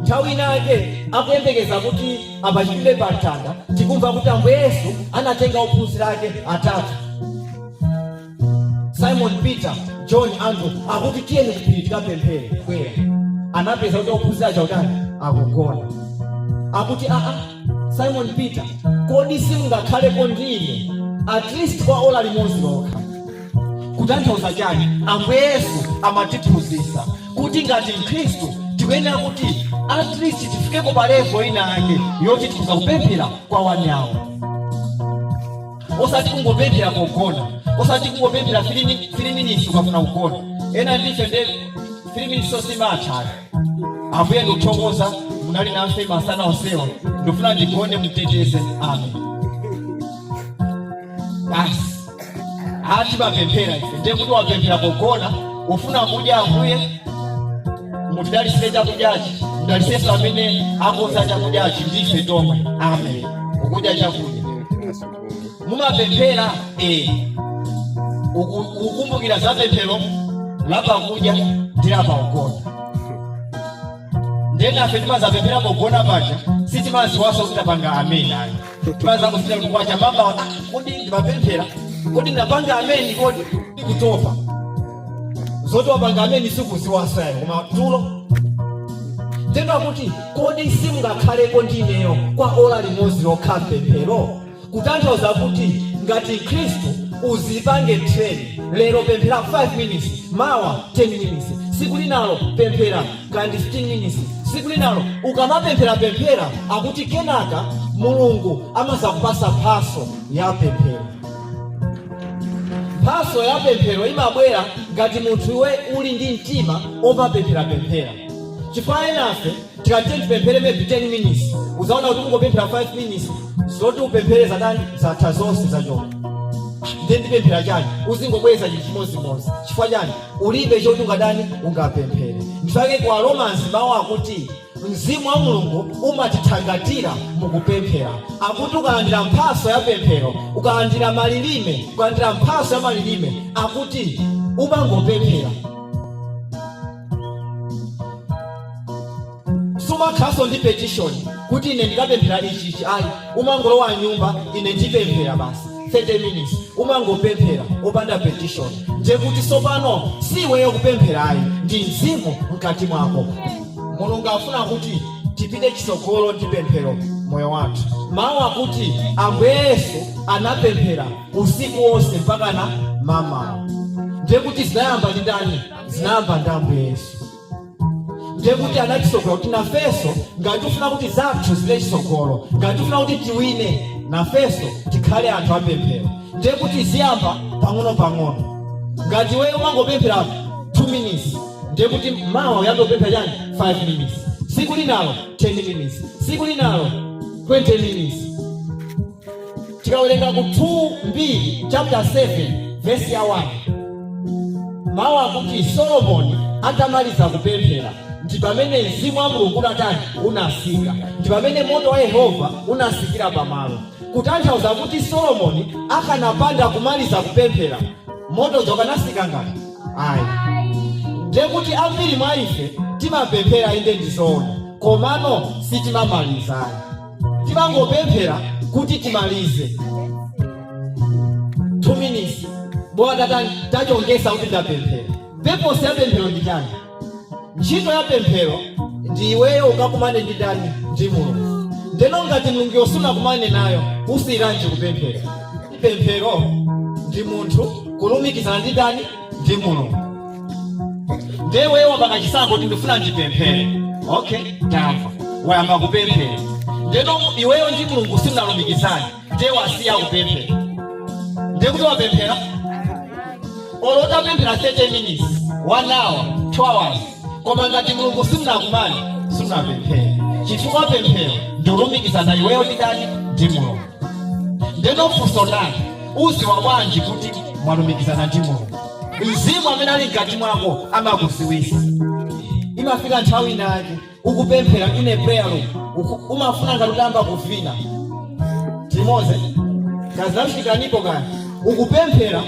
Nthawi inake akuyembekeza kuti apachikidwe pa mtanda, tikumva kuti Ambuye Yesu anatenga ophunzira ake atatu, Simon Peter, John, Andrew, akuti tiyeni kuphiri tikapemphere. Bwera, anapeza kuti ophunzira chautani? Akugona. Akuti, aa, Simon Peter, kodi simungakhaleko ndi ine at least kwa ola limodzi lokha? Kutanthauza chani? Ambuye Yesu amatiphunzitsa kuti ngati Mkhristu tikuyenera kuti at least tifikeko pa level ina yake yoti tikhoza kupemphera kwa one hour, osati kungopemphera pogona, osati kungopemphera 3 minutes ukafuna kugona. Ena ndife nde 3 minutes osimatha. Ambuye, ndikuthokoza munali nafe masana onsewa, ndifuna ndigone, muteteze, amen. Basi, ati mapemphera ife ndiye kuti wapemphera pogona, ufuna kudya. Ambuye, mutidalisire chakudyachi, mudalisenso amene akonza chakudyachi, ndife tomwe, amen. Ukudya chakudya, mumapemphera? Eh, ukukumbukira za pemphero lapakudya ndi lapakugona. Ndenafe timazapemphera pogona paja, sitimaziwaso kuti tapanga ameni ayi. Timazangofika kuti kwacha mama, ah, kodi ndimapemphera? Kodi ndapanga ameni? Kodi ndikutopa zoti wapanga ameni sikuziwaso ayi, koma tulo. Ndeno akuti, kodi simungakhaleko ndineyo kwa ola limodzi lokha mpemphero? Kutanthauza kuti ngati Khristu uzipange train. Lero pemphera 5 minutes, mawa 10 minutes, siku linalo pemphera kandi 15 minutes, siku linalo. Ukamapemphera pemphera, akuti kenaka Mulungu amazakupasa mphaso ya pemphero. Mphaso ya pemphero imabwera ngati munthu iwe uli ndi mtima omapemphera pemphera, chifukwa enafe tikati tipemphere maybe 10 minutes, uzaona kuti ungopemphera 5 minutes, zoti upemphere zatani? Zatha zonse, zachoka. Ndiye ndipemphera chani? Uzingobweza chinthu chimodzimodzi. Chifukwa chani? Ulibe choti ungadani? Ungapemphere. Ndifake kwa Romans mawu akuti mzimu wa Mulungu umatithangatira mukupemphera. Akuti ukalandira mphaso ya pemphero, ukalandira malilime, ukalandira mphaso ya malilime, akuti umangopemphera, sumakhalanso ndi petition kuti ine ndikapemphera ichichi, ayi. Umangolowa nyumba, ine ndipemphera basi 30 minutes, umangopemphera opanda petition. Ndiye kuti sopano si iweyo kupempherayi, ndi mzimu mkati mwako. Mulungu afuna kuti tipite chitsogolo ndi pemphero moyo wathu. Mawu akuti Ambuye Yesu anapemphera usiku wonse mpaka na mamawa. Ndiye kuti zinayamba ndi ndani? Zinayamba ndi Ambuye Yesu. Ndiye kuti anatisogola kuti nafenso ngati tifuna kuti zathu zile chitsogolo, ngati tifuna kuti tiwine, nafenso tikhale anthu apemphero. Ndiye kuti ziyamba pang'ono pang'ono. Ngati iweyo umangopemphera 2 minutes, ndiye kuti mawa uyambe kupemphera chani? 5 minutes, siku linalo 10 minutes, siku linalo 20 minutes. Tikawerenga ku 2 Mbiri chapter 7 verse ya 1, mawu akuti Solomoni atamaliza kupemphera ndi pamene mzimu wa Mulungu unatani? Unasika. Ndi pamene moto wa Yehova unasikira pamalo. Kutanthauza kuti Solomoni akanapanda kumaliza kupemphera, moto uja ukanasika ngati? Ayi. Ndiye kuti ambiri mwa ife timapemphera, inde, ndizoona, komano sitimamaliza ayi. Timangopemphera kuti timalize 2 minutes, bola tachongesa kuti ndapemphera. Purpose ya pemphero ndi chani? Ntchito ya pemphero ndi iweyo ukakumane ndi ndani? Ndi Mulungu. Ndeno ngati Mulungu yosunakumane nayo, usiyiranji kupemphera? Pemphero ndi munthu kulumikizana ndi ndani? Ndi Mulungu. Ndeweyo wapanga chisankho kuti ndifuna ndipemphere. Okay, tamva, wayamba kupemphera. Ndeno iweyo ndi Mulungu simunalumikizane, ndiye wasiya kupemphera. Ndiye kuti wapemphera, olo utapemphera 30 minutes, 1 hour, 2 hours, koma ngati Mulungu simunakumane, simunapemphere, chifukwa pemphero ndikulumikizana iweyo ndi ndani? Ndi Mulungu. Ndeno funso lake, uziwa bwanji kuti mwalumikizana ndi Mulungu? Mzimu amene ali mkati mwako amakuziwisa. Imafika nthawi inake ukupemphera in a prayer room, umafuna ngati utayamba kuvina. Timoze kazafikanipo kani, ukupemphera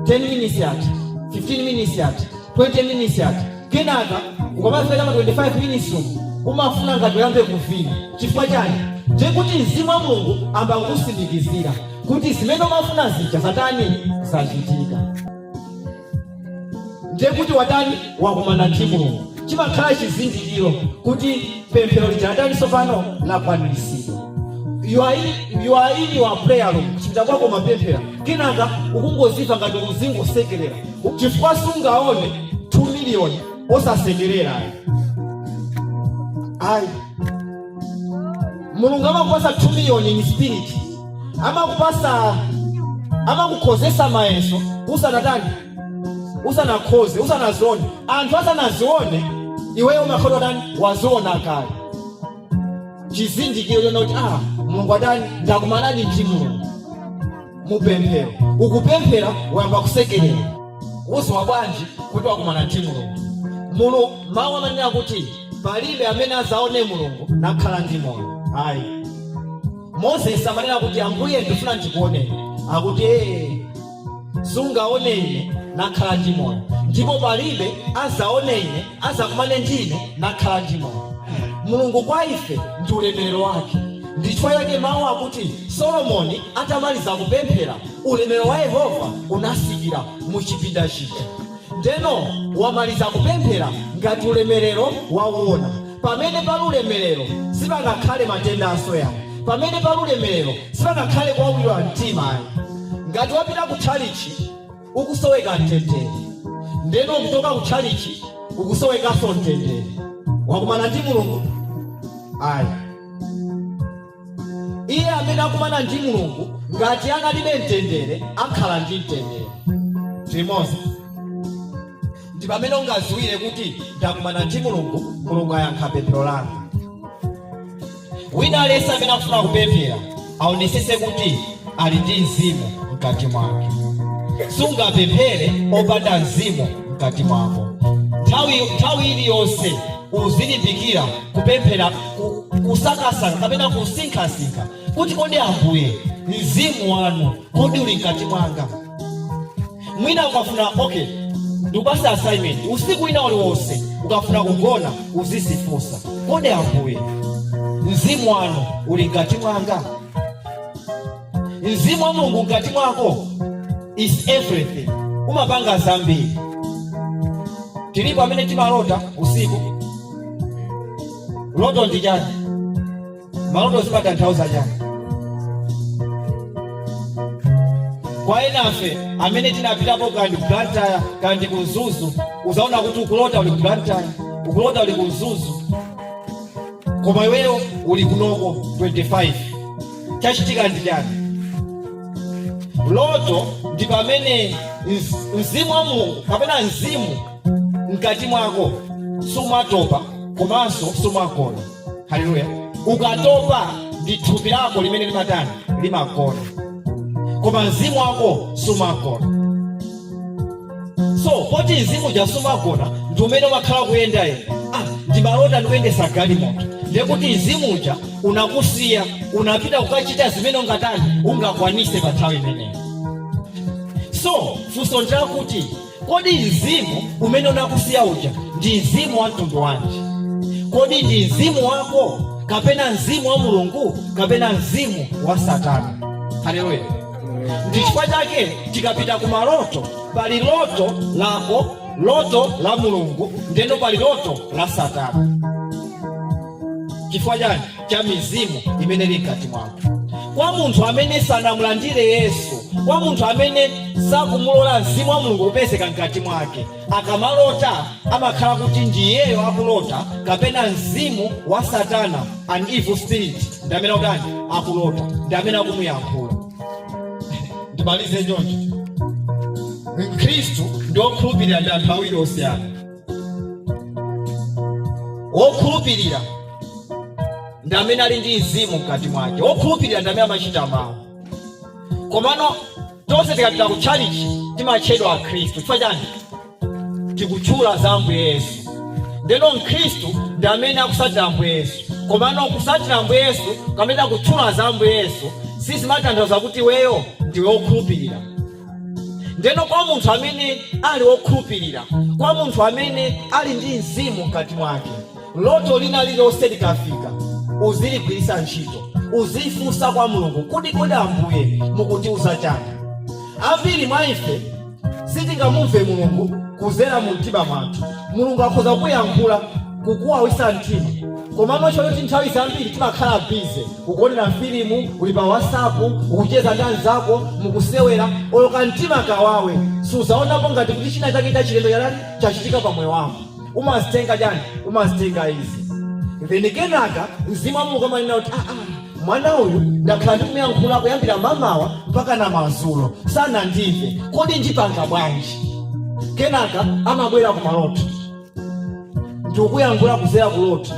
10 minutes yatha, 15 minutes yatha, 20 minutes yatha, kenaka ukamafika ma 25 minutes umu umafuna ngati uyambe kuvina. Chifukwa chani? Ndiye kuti mzimu wa Mulungu amba kukusindikizira kuti zimene umafuna zija zatani? Zachitika. Ndiye kuti watani? Wakumana ndi Mulungu. Chimakhala chizindikiro kuti pemphero lija latani tsopano? Lakwaniritsidwa. You are in your prayer room, kuchipinda kwako umapemphera, kenaka ukungoziva ngati uzingosekerera, chifukwa sungaone 2 million osasekerera. Ayi, ayi. Mulungu amakupasa 2 million in spirit, amakupasa, amakukhozesa mayeso usanatani, usanakhoze, usanazione. Anthu asanazione, iweyo umakhala tani? Waziona kale. Chizindikiro chona kuti ah, Mulungu atani? Ndakumanadi ndi Mulungu mupemphero. Ukupemphera, wayamba kusekerera, uziwa bwanji kuti wakumana ndi Mulungu? Mulungu, mawu amanena kuti palibe amene azaone Mulungu nakhala ndi moyo. Ayi. Moses amanena kuti, "Ambuye, ndifuna ndikuoneni." Akuti, "Ee, sungaone ine nakhala ndi moyo, ndipo palibe azaone ine, azakumane ndi ine nakhala ndi moyo." Mulungu kwa ife ndi ulemerero wake. Ndi chifukwa chake mawu akuti Solomoni atamaliza kupemphera, ulemerero wa Yehova unasikira mu chipinda chija. Ndeno wamaliza kupemphera, ngati ulemerero wauona. Pamene pali ulemerero sipangakhale matenda asoyani. Pamene pali ulemerero sipangakhale kuwawidwa mtima, ayi. Ngati wapita ku tchalichi ukusoweka mtendere, ndeno kuchoka ku tchalichi ukusowekanso mtendere, wakumana ndi Mulungu? Ayi. Iye amene akumana ndi Mulungu, ngati analibe mtendere, akhala ndi mtendere. Timozi ndi pamene ungaziwire kuti ndakumana ndi Mulungu, Mulungu ayankha pemphero langa. Wina aliyense amene akufuna kupemphera aonesese kuti ali ndi mzimu mkati mwake. Sungapemphere opanda mzimu mkati mwako. Nthawi iliyonse uzilimbikira kupemphera, kusakasaka kapena kusinkhasinkha kuti, "Kodi Ambuye, mzimu wanu kodi uli mkati mwanga?" Mwina ukafuna, okay, ndikupasa assignment: usiku wina uliwonse ukafuna kugona uzisifunsa, "Kodi Ambuye, mzimu wanu uli mkati mwanga?" Mzimu wa Mulungu mkati mwako is everything, umapanga zambiri. Tilipo amene timalota usiku? Loto ndi chani? Maloto zimatanthauza chani? Kwa enafe amene tinapitapo kandi ku Blantyre kandi ku Mzuzu, uzaona kuti ukulota uli ku Blantyre, ukulota uli ku Mzuzu, koma iweyo uli kunoko 25. Chachitika ndi chani? Loto ndi pamene mzimu wa Mulungu kapena mzimu mkati mwako sumatopa komanso sumagona. Haleluya! Ukatopa ndi thupi lako limene limatani? Limagona, koma mzimu wako sumagona. So poti mzimu uja sumagona, ndi umene umakhala kuyendayenda. "Ah, ndimalota ndikuyendesa galimoto." Ndiye kuti mzimu uja unakusiya, unapita kukachita zimene ungatani, ungakwanise pa nthawi imeneyo. So funso ndilakuti, kodi mzimu umene unakusiya uja ndi mzimu wa mtundu wanji? Kodi ndi mzimu wako? Kapena mzimu wa Mulungu kapena mzimu wa Satana? Haleluya! Ndi chifukwa chake tikapita ku maloto, pali loto lako, loto la Mulungu, ndeno pali loto la Satana. Chifukwa chani? Cha mizimu imene ili mkati mwako. Kwa munthu amene sanamulandire Yesu, kwa munthu amene sakumulola mzimu wa Mulungu kupezeka mkati mwake, akamalota amakhala kuti ndiyeyo akulota kapena mzimu wa Satana, an evil spirit, ndi amene akutani? Akulota, ndi amene akumuyankhula. Ndimalize choncho: Mkhristu ndi wokhulupirira ndi anthu awiri osiyana. Wokhulupirira ndi amene ali ndi mzimu mkati mwake. Wokhulupirira ndi amene amachita mawu. Komano tonse tikapita ku tchalichi timatchedwa Akhristu. Chifukwa chani? Tikutchula za Ambuye Yesu. Ndeno Mkhristu ndi amene akusatira Ambuye Yesu. Komano kusatira Ambuye Yesu kapena kutchula za Ambuye Yesu sizimatanthauza kuti iweyo ndiwe wokhulupirira. Ndeno kwa munthu amene ali wokhulupirira, kwa munthu amene ali ndi mzimu mkati mwake, loto lina lililonse likafika uziligwiritsa ntchito, uzifunsa kwa Mulungu kuti, "Kodi Ambuye mukutiuza chani?" Ambiri mwa ife sitingamumve Mulungu kuzera mu mtima mwathu. Mulungu akhoza kuyankhula kukuwawisa mtima, komano choti nthawi zambiri timakhala busy, ukuonera filimu, uli pa WhatsApp, ukucheza ndi anzako, mukusewera, olo kamtima kawawe suzaonapo ngati kuti china chake chachilendo chalani chachitika pa moyo wako. Umazitenga chani? Umazitenga izi. Then kenaka mzimu wa Mulungu amanena kuti, "Ah, ah, mwana uyu ndakhala ndikumuyankhula kuyambira mamawa mpaka na madzulo, sanandimve. Kodi ndipanga bwanji?" Kenaka amabwera kumaloto ndikukuyankhula kuzera kuloto,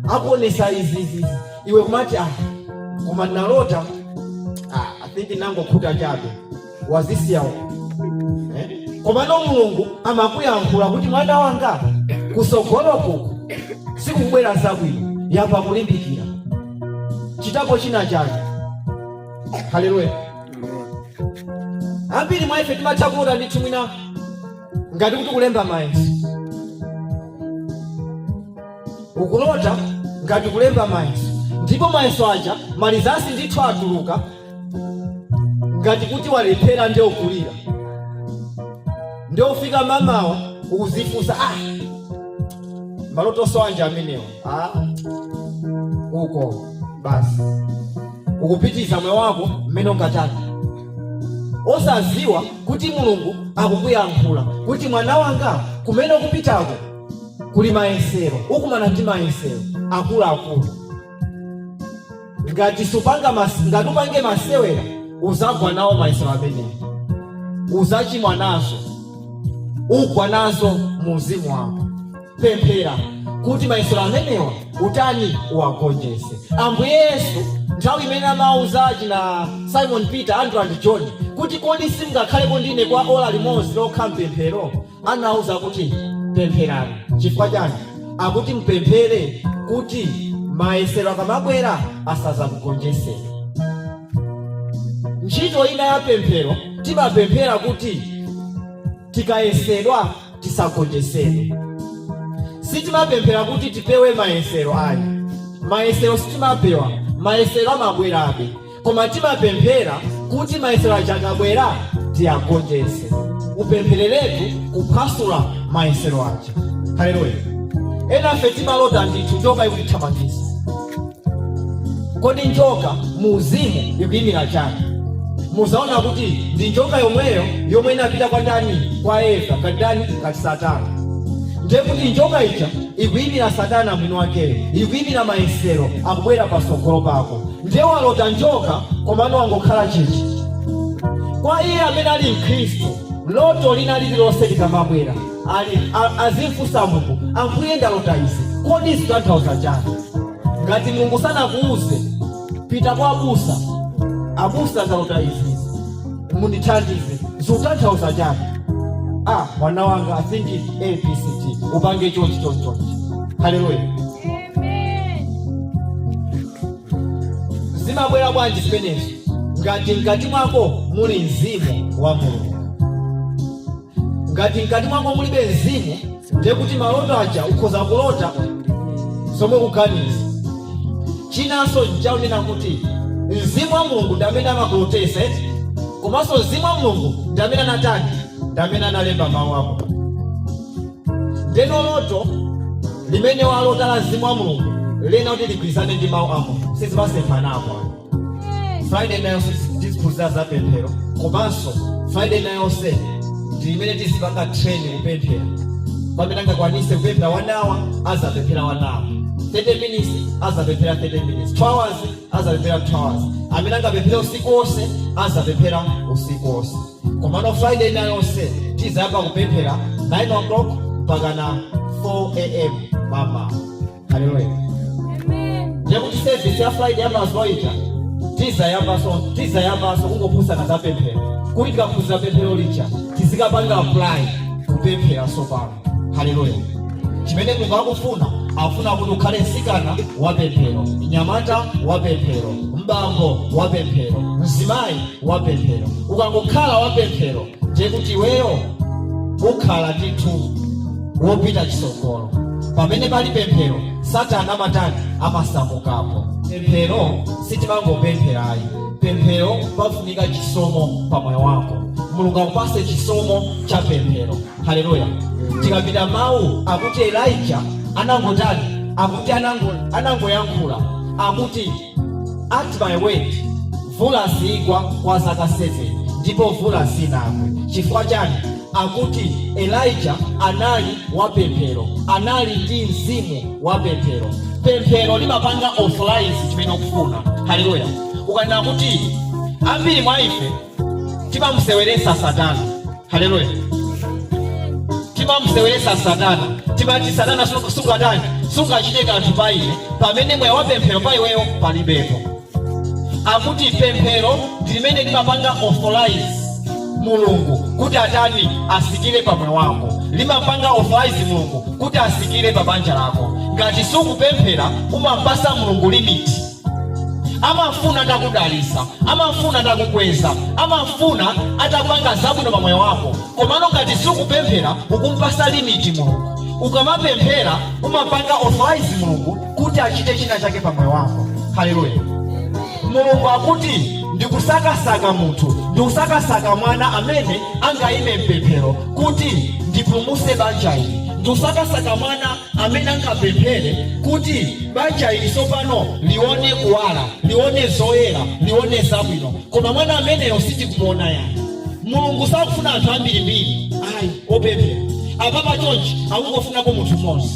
akuonesa izi, izi, izi. Iwe kumati, "Ah, koma ndinalota, ah, I think nangokhuta chabe." Wazisiya uko, eh? Komano Mulungu amakuyankhula kuti, "Mwana wanga, kusogoloku sikukubwera zabwino, yamba kulimbikira, chitapo china chake." Haleluya! Ambiri mwa ife timatha kulota ndithu, mwina ngati kuti kulemba mayeso. Ukulota ngati kulemba mayeso, ndipo mayeso aja ma results ndithu atuluka ngati kuti walephera, ndi ukulira, ndi ufika mamawa ukuzifunsa, "Ah, malotoso anje amenewo?" Ah, uko basi ukupitiza moyo wako mmene ungatani, osaziwa kuti Mulungu akukuyankhula kuti, "Mwana wanga, kumene ukupitako kuli mayesero, ukumana ndi mayesero akuluakulu. Ngati supanga ngati upange masewera, uzagwa nawo mayesero amenewo, uzachimwa nazo, ugwa nazo mu uzimu wako. Pemphera kuti mayesero amenewa utani? Uwagonjese." Ambuye Yesu nthawi imene amauza china Simon Peter, Andrew and John kuti, "Kodi simungakhaleko ndine kwa ola limodzi lokha mpemphero?" anauza kuti, "Pempherani." Chifukwa chani? Akuti mpemphere kuti mayesero akamabwera asazakugonjeseni. Ntchito ina ya pemphero, timapemphera kuti tikayesedwa tisagonjesedwe. Sitimapemphera kuti tipewe mayesero ayi. Mayesero sitimapewa, mayesero amabwerabe, koma timapemphera kuti mayesero aja akabwera tiyagonjese. Upemphereretu kuphwasula mayesero aja. Haleluya! Enafe timalota ndithu njoka ikutithamangisa. Kodi njoka mu uzimu ikuyimira chani? Muzaona kuti ndi njoka yomweyo yomwe inapita kwa ndani? Kwa Eva, ngati ndani? Ngati Satana. Ndiye kuti njoka ija ikuyimira Satana mwini wakeyo, ikuyimira mayesero akubwera patsogolo pako. Ndiye walota njoka, komano wangokhala chichi. Kwa iye amene ali Mkhristu, loto lina lililonse likamabwera ali azimfunsa Mulungu, "Ambuye, ndalota izi, kodi zitanthauza chani?" Ngati Mulungu sanakuuze, pita kwa abusa, "Abusa, ndalota izi, mundithandize, zikutanthauza chani?" "Ah, mwana wanga, I think A B C D, upange chonchi, chonchi, chonchi." Haleluya! Zimabwera bwanji zimenezi? Ngati mkati mwako muli mzimu wa Mulungu. Ngati mkati mwako mulibe mzimu, ndiye kuti maloto aja ukhoza kulota zomwe kuganiza. Chinanso nchaunena kuti mzimu wa Mulungu ndi amene amakulotesa eti, komanso mzimu wa Mulungu ndi amene anatani, ndi amene analemba mawu ako. Ndeno loto limene walota la mzimu wa Mulungu lena kuti ligwirizane ndi mawu a Mulungu, sizimasemphanapo. Friday nayonse tiziphunzira za pemphero, komanso Friday nayonse ndi imene tizipanga train kupemphera. Pamene angakwanise kupemphera 1 hour, azapemphera 1 hour, 30 minutes azapemphera 30 minutes, 2 hours azapemphera 2 hours. Amene angapemphera usiku wonse azapemphera usiku wonse. Komano Friday nayonse tizayamba kupemphera 9 o'clock mpaka na 4 a.m. mama. Haleluya! Ndekuti service ya Friday yamazuwa ija tizayambaso kungophunzana za pemphero, kuti tikaphunzira pemphero lija tizikapanga apply kupemphera sopano. Haleluya! Chimene Mulungu akufuna, akufuna kuti ukhale mtsikana wa pemphero, mnyamata wa pemphero, mbambo wa pemphero, mzimayi wa pemphero. Ukangokhala wa pemphero, ndiye kuti iweyo ukhala ndithu wopita chitsogolo. Pamene pali pemphero, Satana amatani? Amasamukapo. Pemphero sitimangopempherayi. Pemphero pafunika chisomo pa moyo wako. Mulungu akupase chisomo cha pemphero. Haleluya! Tikapita mawu akuti Elija anangotani? Akuti anangoyankhula, akuti, "At my word mvula sigwa kwa zaka 7," ndipo mvula sinagwe. Chifukwa chani? Akuti Elija anali wapemphero, anali ndi mzimu wapemphero. Pemphero limapanga authorize chimene ukufuna. Haleluya! Ukanena kuti ambiri mwa ife timamuseweresa Satana. Haleluya! Timamuseweresa Satana, timati, "Satana, sungatani, sungachite kanthu pa ine," pamene moyo wa pemphero pa iweyo palibepo. Akuti pemphero ndi limene limapanga authorize Mulungu kuti atani? Asikire pa moyo wako. Limapanga authorize Mulungu kuti asikire pa banja lako. Ngati sukupemphera, umampasa Mulungu limit. Amafuna atakudalisa, amafuna atakukweza, amafuna atapanga zabwino pa moyo wako, komano ngati sukupemphera, ukumpasa limit Mulungu. Ukamapemphera, umapanga authorize Mulungu kuti achite china chake pa moyo wako. Haleluya! Mulungu akuti, "Ndikusakasaka munthu, ndikusakasaka mwana amene angayime mpemphero kuti ndipulumuse banja ili. Ndikusakasaka mwana amene angapemphere kuti banja ili tsopano lione kuwala, lione zoyera, lione zabwino, koma mwana ameneyo sitikumuona yani." Mulungu sakufuna anthu ambirimbiri ayi opemphera. Apapa chonchi akungofunako munthu mmodzi.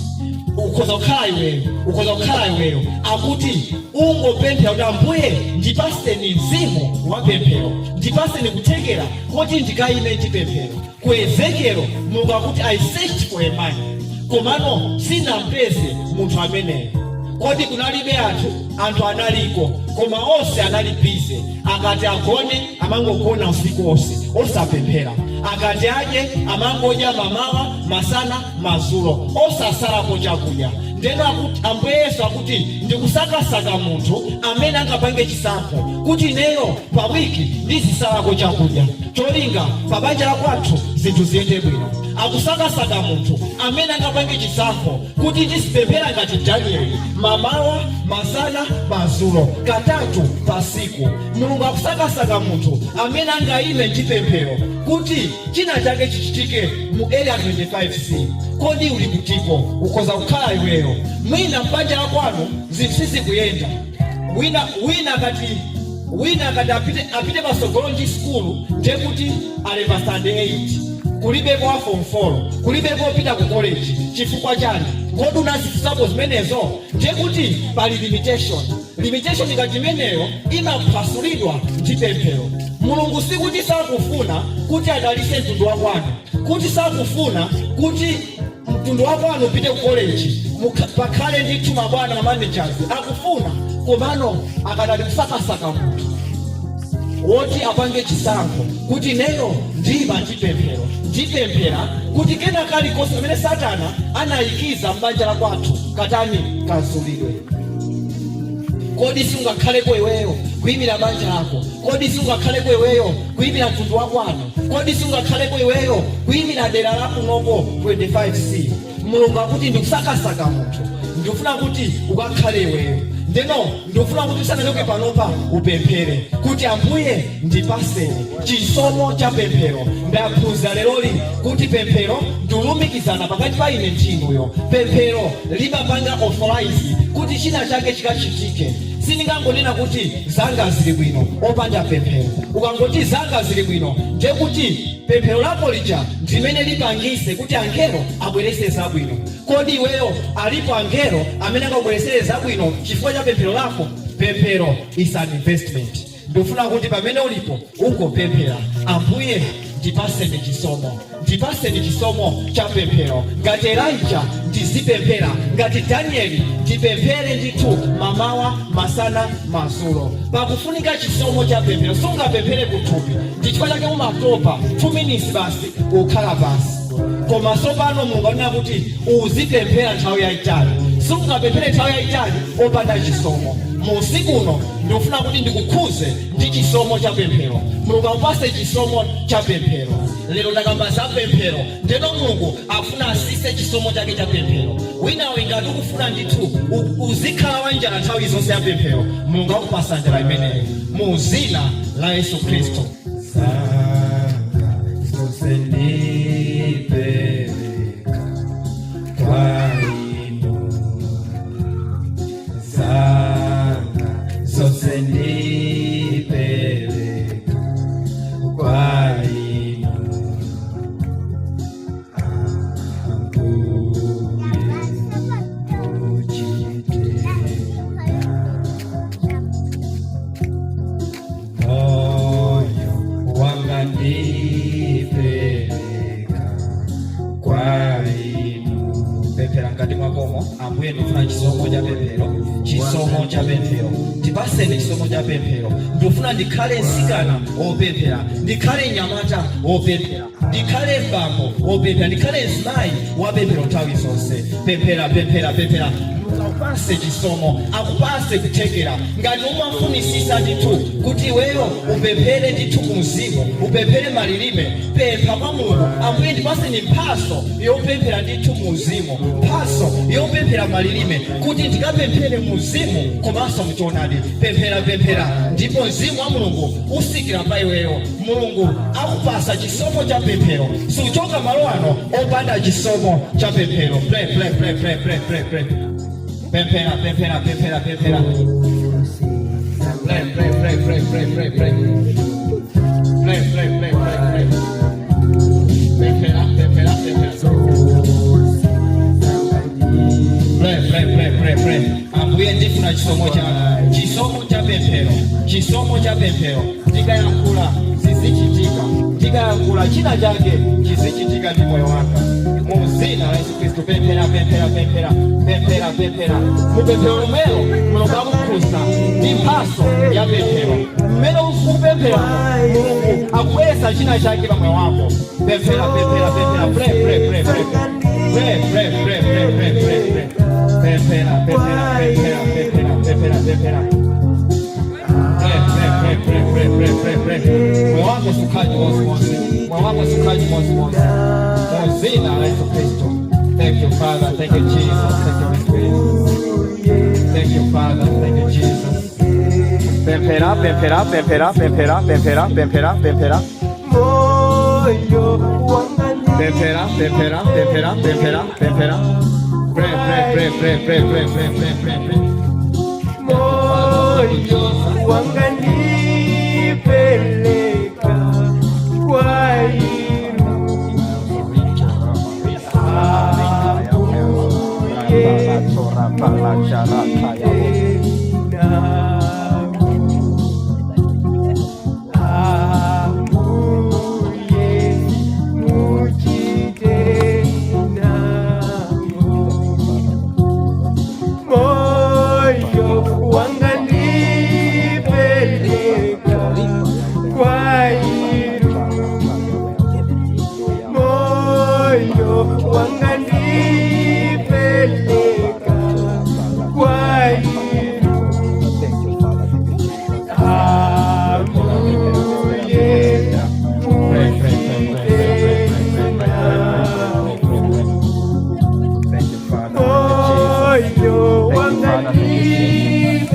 Ukhoza kukhala iweyo, ukhoza kukhala iweyo. Akuti ungopemphera kuti, "Ambuye, ndipaseni mzimu wa pemphero, ndipaseni kuthekera kuti ndikayime ndi pemphero." Ku Ezekielo Mulungu akuti, "I searched for a man, komano sinampeze munthu ameneyo." Kodi kunalibe anthu? Anthu analiko, koma onse anali busy. Akati agone, amangogona usiku wonse osapemphera. Akati adye, amangodya mamawa, masana, madzulo, osasalako chakudya. Ndeno akuti Ambuye Yesu akuti, "Ndikusakasaka munthu amene angapange chisankho kuti ineyo pa wiki ndizisalako chakudya, cholinga pa banja la kwathu zinthu ziyende bwino." Akusakasaka munthu amene angapange chisankho kuti ndizipemphera ngati Danieli, mamawa, masana, madzulo, katatu pa siku. Mulungu akusakasaka munthu amene angayime ndi pemphero kuti china chake chichitike mu Area 25C. Kodi uli kutiko? Ukhoza kukhala iweyo. Mwina mbanja la kwanu zinthu sizikuyenda. Wina akati apite pasogolo ndi sukulu, ndiye kuti alemba standard 8, kulibeko wa form 4, kulibeko opita ku college. Chifukwa chani? Kodi unazifunsapo zimenezo? Ndiye kuti pali limitation. Limitation ngati imeneyo imaphwasulidwa ndi pemphero. Mulungu sikuti sakufuna kuti adalise mtundu wa kwanu, kuti sakufuna kuti mtundu wa kwanu upite ku college, pakhale ndithu mabwana, ma managers, akufuna, komano akadali kusakasaka munthu woti apange chisankho kuti neyo ndima ndi pemphero, ndipemphera kuti kena kalikonse kamene Satana anayikiza m'banja la kwathu katani? Kazulidwe. Kodi sungakhaleko iweyo kuyimira banja lako? Kodi sungakhaleko iweyo kuyimira mtundu wa kwanu? Kodi sungakhaleko iweyo kuyimira dera lakunoko 25C? Mulungu akuti, "Ndikusakasaka munthu, ndikufuna kuti ukakhale iweyo." Ndeno ndikufuna kuti usanachoke panopa upemphere kuti, "Ambuye, ndipaseni chisomo cha pemphero. Ndaphunzira leroli kuti pemphero ndikulumikizana pakati pa ine ndi inuyo. Pemphero limapanga authorize kuti china chake chikachitike. Sindingangonena kuti zanga zili bwino opanda pemphero." Ukangoti zanga zili bwino, ndiye kuti pemphero lako lija ndimene lipangise kuti angelo abwerese zabwino. Kodi iweyo alipo angelo amene angakubweresere zabwino chifukwa cha pemphero lako? Pemphero is an investment. Ndikufuna kuti pamene ulipo ungopemphera, "Ambuye, ndipaseni chisomo, ndipaseni chisomo cha pemphero. Ngati Elija ndizipemphera, ngati Danieli ndipemphere ndithu mamawa, masana, madzulo." Pakufunika chisomo cha pemphero. Sungapemphere kuthupi, ndi chifukwa chake umatopa 2 minutes basi ukhala pansi. Koma tsopano Mulungu anena kuti uzipemphera nthawi yayitali. Sungapemphere nthawi yayitali opanda chisomo. Mu usiku uno ndikufuna kuti ndikukhuze ndi chisomo cha pemphero. Mulungu akupase chisomo cha pemphero. Lero ndakamba za pemphero, ndeno Mulungu akufuna asise chisomo chake cha pemphero. Winawe ngati ukufuna ndithu uzikhala wanjala nthawi zonse ya pemphero, Mulungu akupasa njala imeneyo mu zina la Yesu Khristu. Zanga zonse ndipereka kwa inu, zanga zonse ndipereka kwa inu, Ambuye, muchite moyo wanga ndipereka kwa inu. Pemphera mkati mwakomo, "Ambuye, ndikufuna chisomo cha pemphero, chisomo cha pemphero, ndipaseni chisomo cha pemphero. Ndikufuna ndikhale mtsikana wopemphera, ndikhale mnyamata wopemphera, ndikhale mbambo wopemphera, ndikhale mzimayi wapemphero nthawi zonse." Pemphera, pemphera, pemphera. Mulungu akupase chisomo, akupase kuthekera. Ngati umafunisisa ndithu kuti iweyo upemphere ndithu kumzimu, upemphere malilime, pempha kwa Mulungu, "Ambuye, ndipaseni mphaso yopemphera ndithu muzimu, mphaso yopemphera malilime, kuti ndikapemphere muzimu komanso muchoonadi." Pemphera, pemphera, ndipo mzimu wa Mulungu usikira pa iweyo. Mulungu akupasa chisomo cha pemphero. Suchoka malo ano opanda chisomo cha pemphero. Pray, pray, pray, pray, pray, pray, pray. Pemphera, pemphera, pemphera, pemphera. Pray, pray, pray, pray, pray, pray, pray. Pray, pray, pray, pray, pray. Pemphera, pemphera, pemphera. Pray, pray, pray, pray, pray. "Ambuye, ndifuna chisomo chanu, chisomo cha pemphero, chisomo cha pemphero. Ndikayankhula zizichitika, ndikayankhula china chake chizichitika ndi moyo wanga, mu zina la Yesu Khristu." Pemphera, pemphera, pemphera, pemphera, pemphera. Mupemphero lomwelo Mulungu akukhuza ndi mphaso ya pemphero. Mmene ukupemphera, Mulungu akubweretsa china chake pa moyo wako. Pemphera, pemphera, pemphera. Pray, pray, pray, pray, pray, pray, pray, pray, pray, pray, pray. Pemphera, pemphera, pemphera, pemphera, pemphera, pemphera. Pray, pray, pray, pray, pray, pray, pray, pray. Moyo wako sukhaji wonse, moyo wako sukhaji wonse, mu zina la Yesu Kristo. Thank you, Father. Thank you, Jesus. Thank you, Holy Spirit. Thank you, Father. Thank you, Jesus. Pemphera, pemphera, pemphera, pemphera, pemphera, pemphera, pemphera. Moyo wanga. Pemphera, pemphera, pemphera, pemphera, pemphera. Pray, pray, pray, pray, pray, pray, pray, pray, pray, pray. Moyo wanga ndipeleka kwa inu, Ambuye, muchite nawo. Ambuye, muchite nawo. Moyo wanga ndipeleka kwa inu, moyo wanga ndipeleka kwa inu, Ambuye, muchite nawo. Thank you, Father. Moyo wanga. Thank you, Father.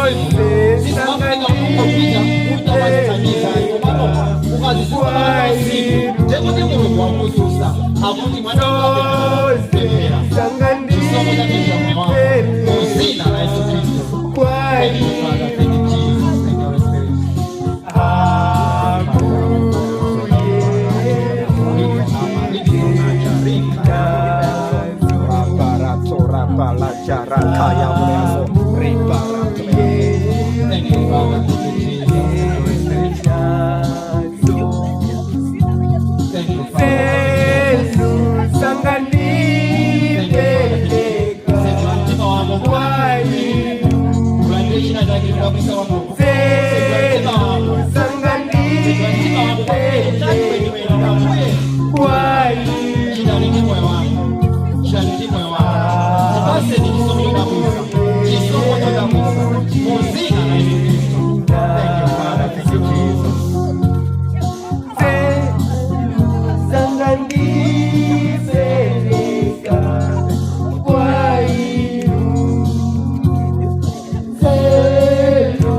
Sizimafunika kungopita utawazithandiza, komano ukazisukana usiku ndekuti Mulungu wakuzusa akuti mwana wapemphera. Chisomo cha pemphera moyo wako muzina la Yesu Kristo. Thank you, Father. Thank you, Jesus. Thank you, Holy Spirit. Thank you, Father. Thank you, Jesus. Thank you, Holy Spirit. Thank you, Father. Thank you, Father. Sedzula mtima wako, ulandire china chake chodabwitsa kwa Mulungu. Sedzula mtima wako, sedzula mtima wako kwa chake weniweni. Ambuye, chidali ndi moyo wako, chidali ndi moyo wako. Tipaseni chisomo chodabwitsa, chisomo chodabwitsa muzina la Yesu Kristo. Thank you, Father. Thank you, Jesus. Sangandiseleka kwainu zelu.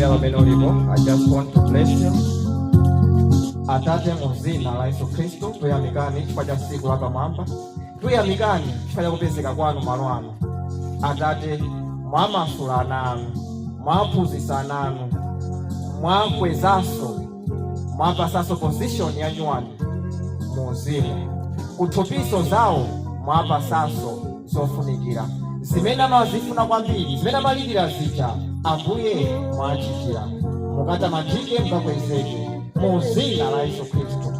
Imirira pamene ulipo. I just want to bless you. Atate, mu zina la Yesu Khristu, tuyamikani chifukwa cha tsiku lapamwamba, tuyamikani chifukwa cha kupezeka kwanu malo ano. Atate, mwamasula ana anu, mwaphunzitsa ana anu, mwakwezanso, mwapasanso position ya nyuwani mu uzimu, kuthupiso zawo mwapasanso zofunikira zimene amazifuna kwambiri, zimene amalirira zija. Ambuye, mwachitira. Mukatamandike, mukakwezeke mu zina la Yesu Khristu.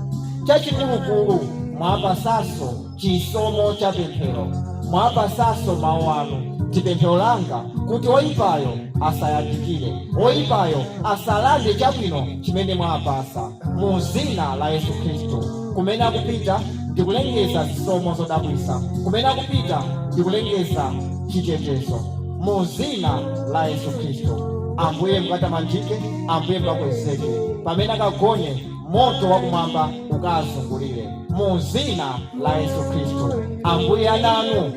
Chachikulukulu, mwapasanso chisomo cha pemphero, mwapasanso mawu anu. Ndi pemphero langa kuti oyipayo asayandikire, oyipayo asalande chabwino chimene mwapasa mu zina la Yesu Khristu. Kumene akupita, ndikulengeza zisomo zodabwisa. Kumene akupita, ndikulengeza chitetezo mu zina la Yesu Khristu. Ambuye, mukatamandike. Ambuye, mukakwezeke. Pamene akagone, moto wakumwamba ukazungulire mu zina la Yesu Khristu. Ambuye, ana anu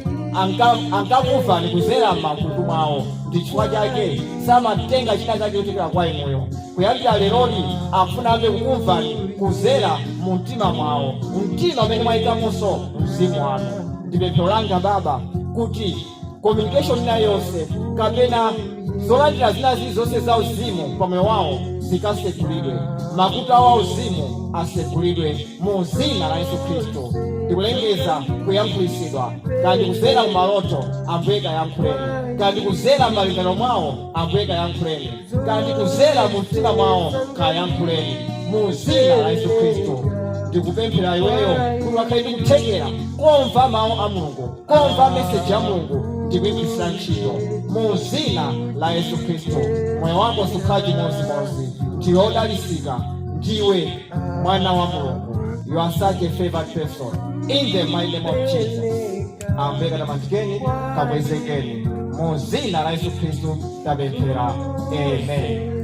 ankakumvani kuzera m'makutu mwawo, ndi chifukwa chake samatenga china chake kuchokera kwa inuyo. Kuyambira leroli, akufuna amve kukumvani kuzera mu mtima mwawo, mtima umene mwayikamonso mzimu wanu. Ndi pemphero langa, Baba, kuti communication ina yonse kapena zolandira zina zilizonse za uzimu pa moyo wawo zikasekulidwe, makutu awo auzimu asekulidwe mu zina la Yesu Khristu. Ndikulengeza kuyankhulisidwa, kandi kuzera kumaloto, Ambuye kayankhuleni, kandi kuzera m'malingaliro mwawo, Ambuye kayankhuleni, kandi kuzera mu mtima mwawo kayankhuleni mu zina la Yesu Khristu. Ndikupemphera iweyo kuti ukakhale ndi kuthekera komva mawu a Mulungu, komva meseji ya Mulungu ndikuyigwiritsa ntchito mu zina la Yesu Khristu. Moyo wako sukhala chimodzimodzi. Ndiwe wodalisika, ndiwe mwana wa Mulungu. You are such a favored person in the mighty name of Jesus. Ambuye katamandikeni, kakwezekeni. Mu zina la Yesu Khristu tapemphera, amen.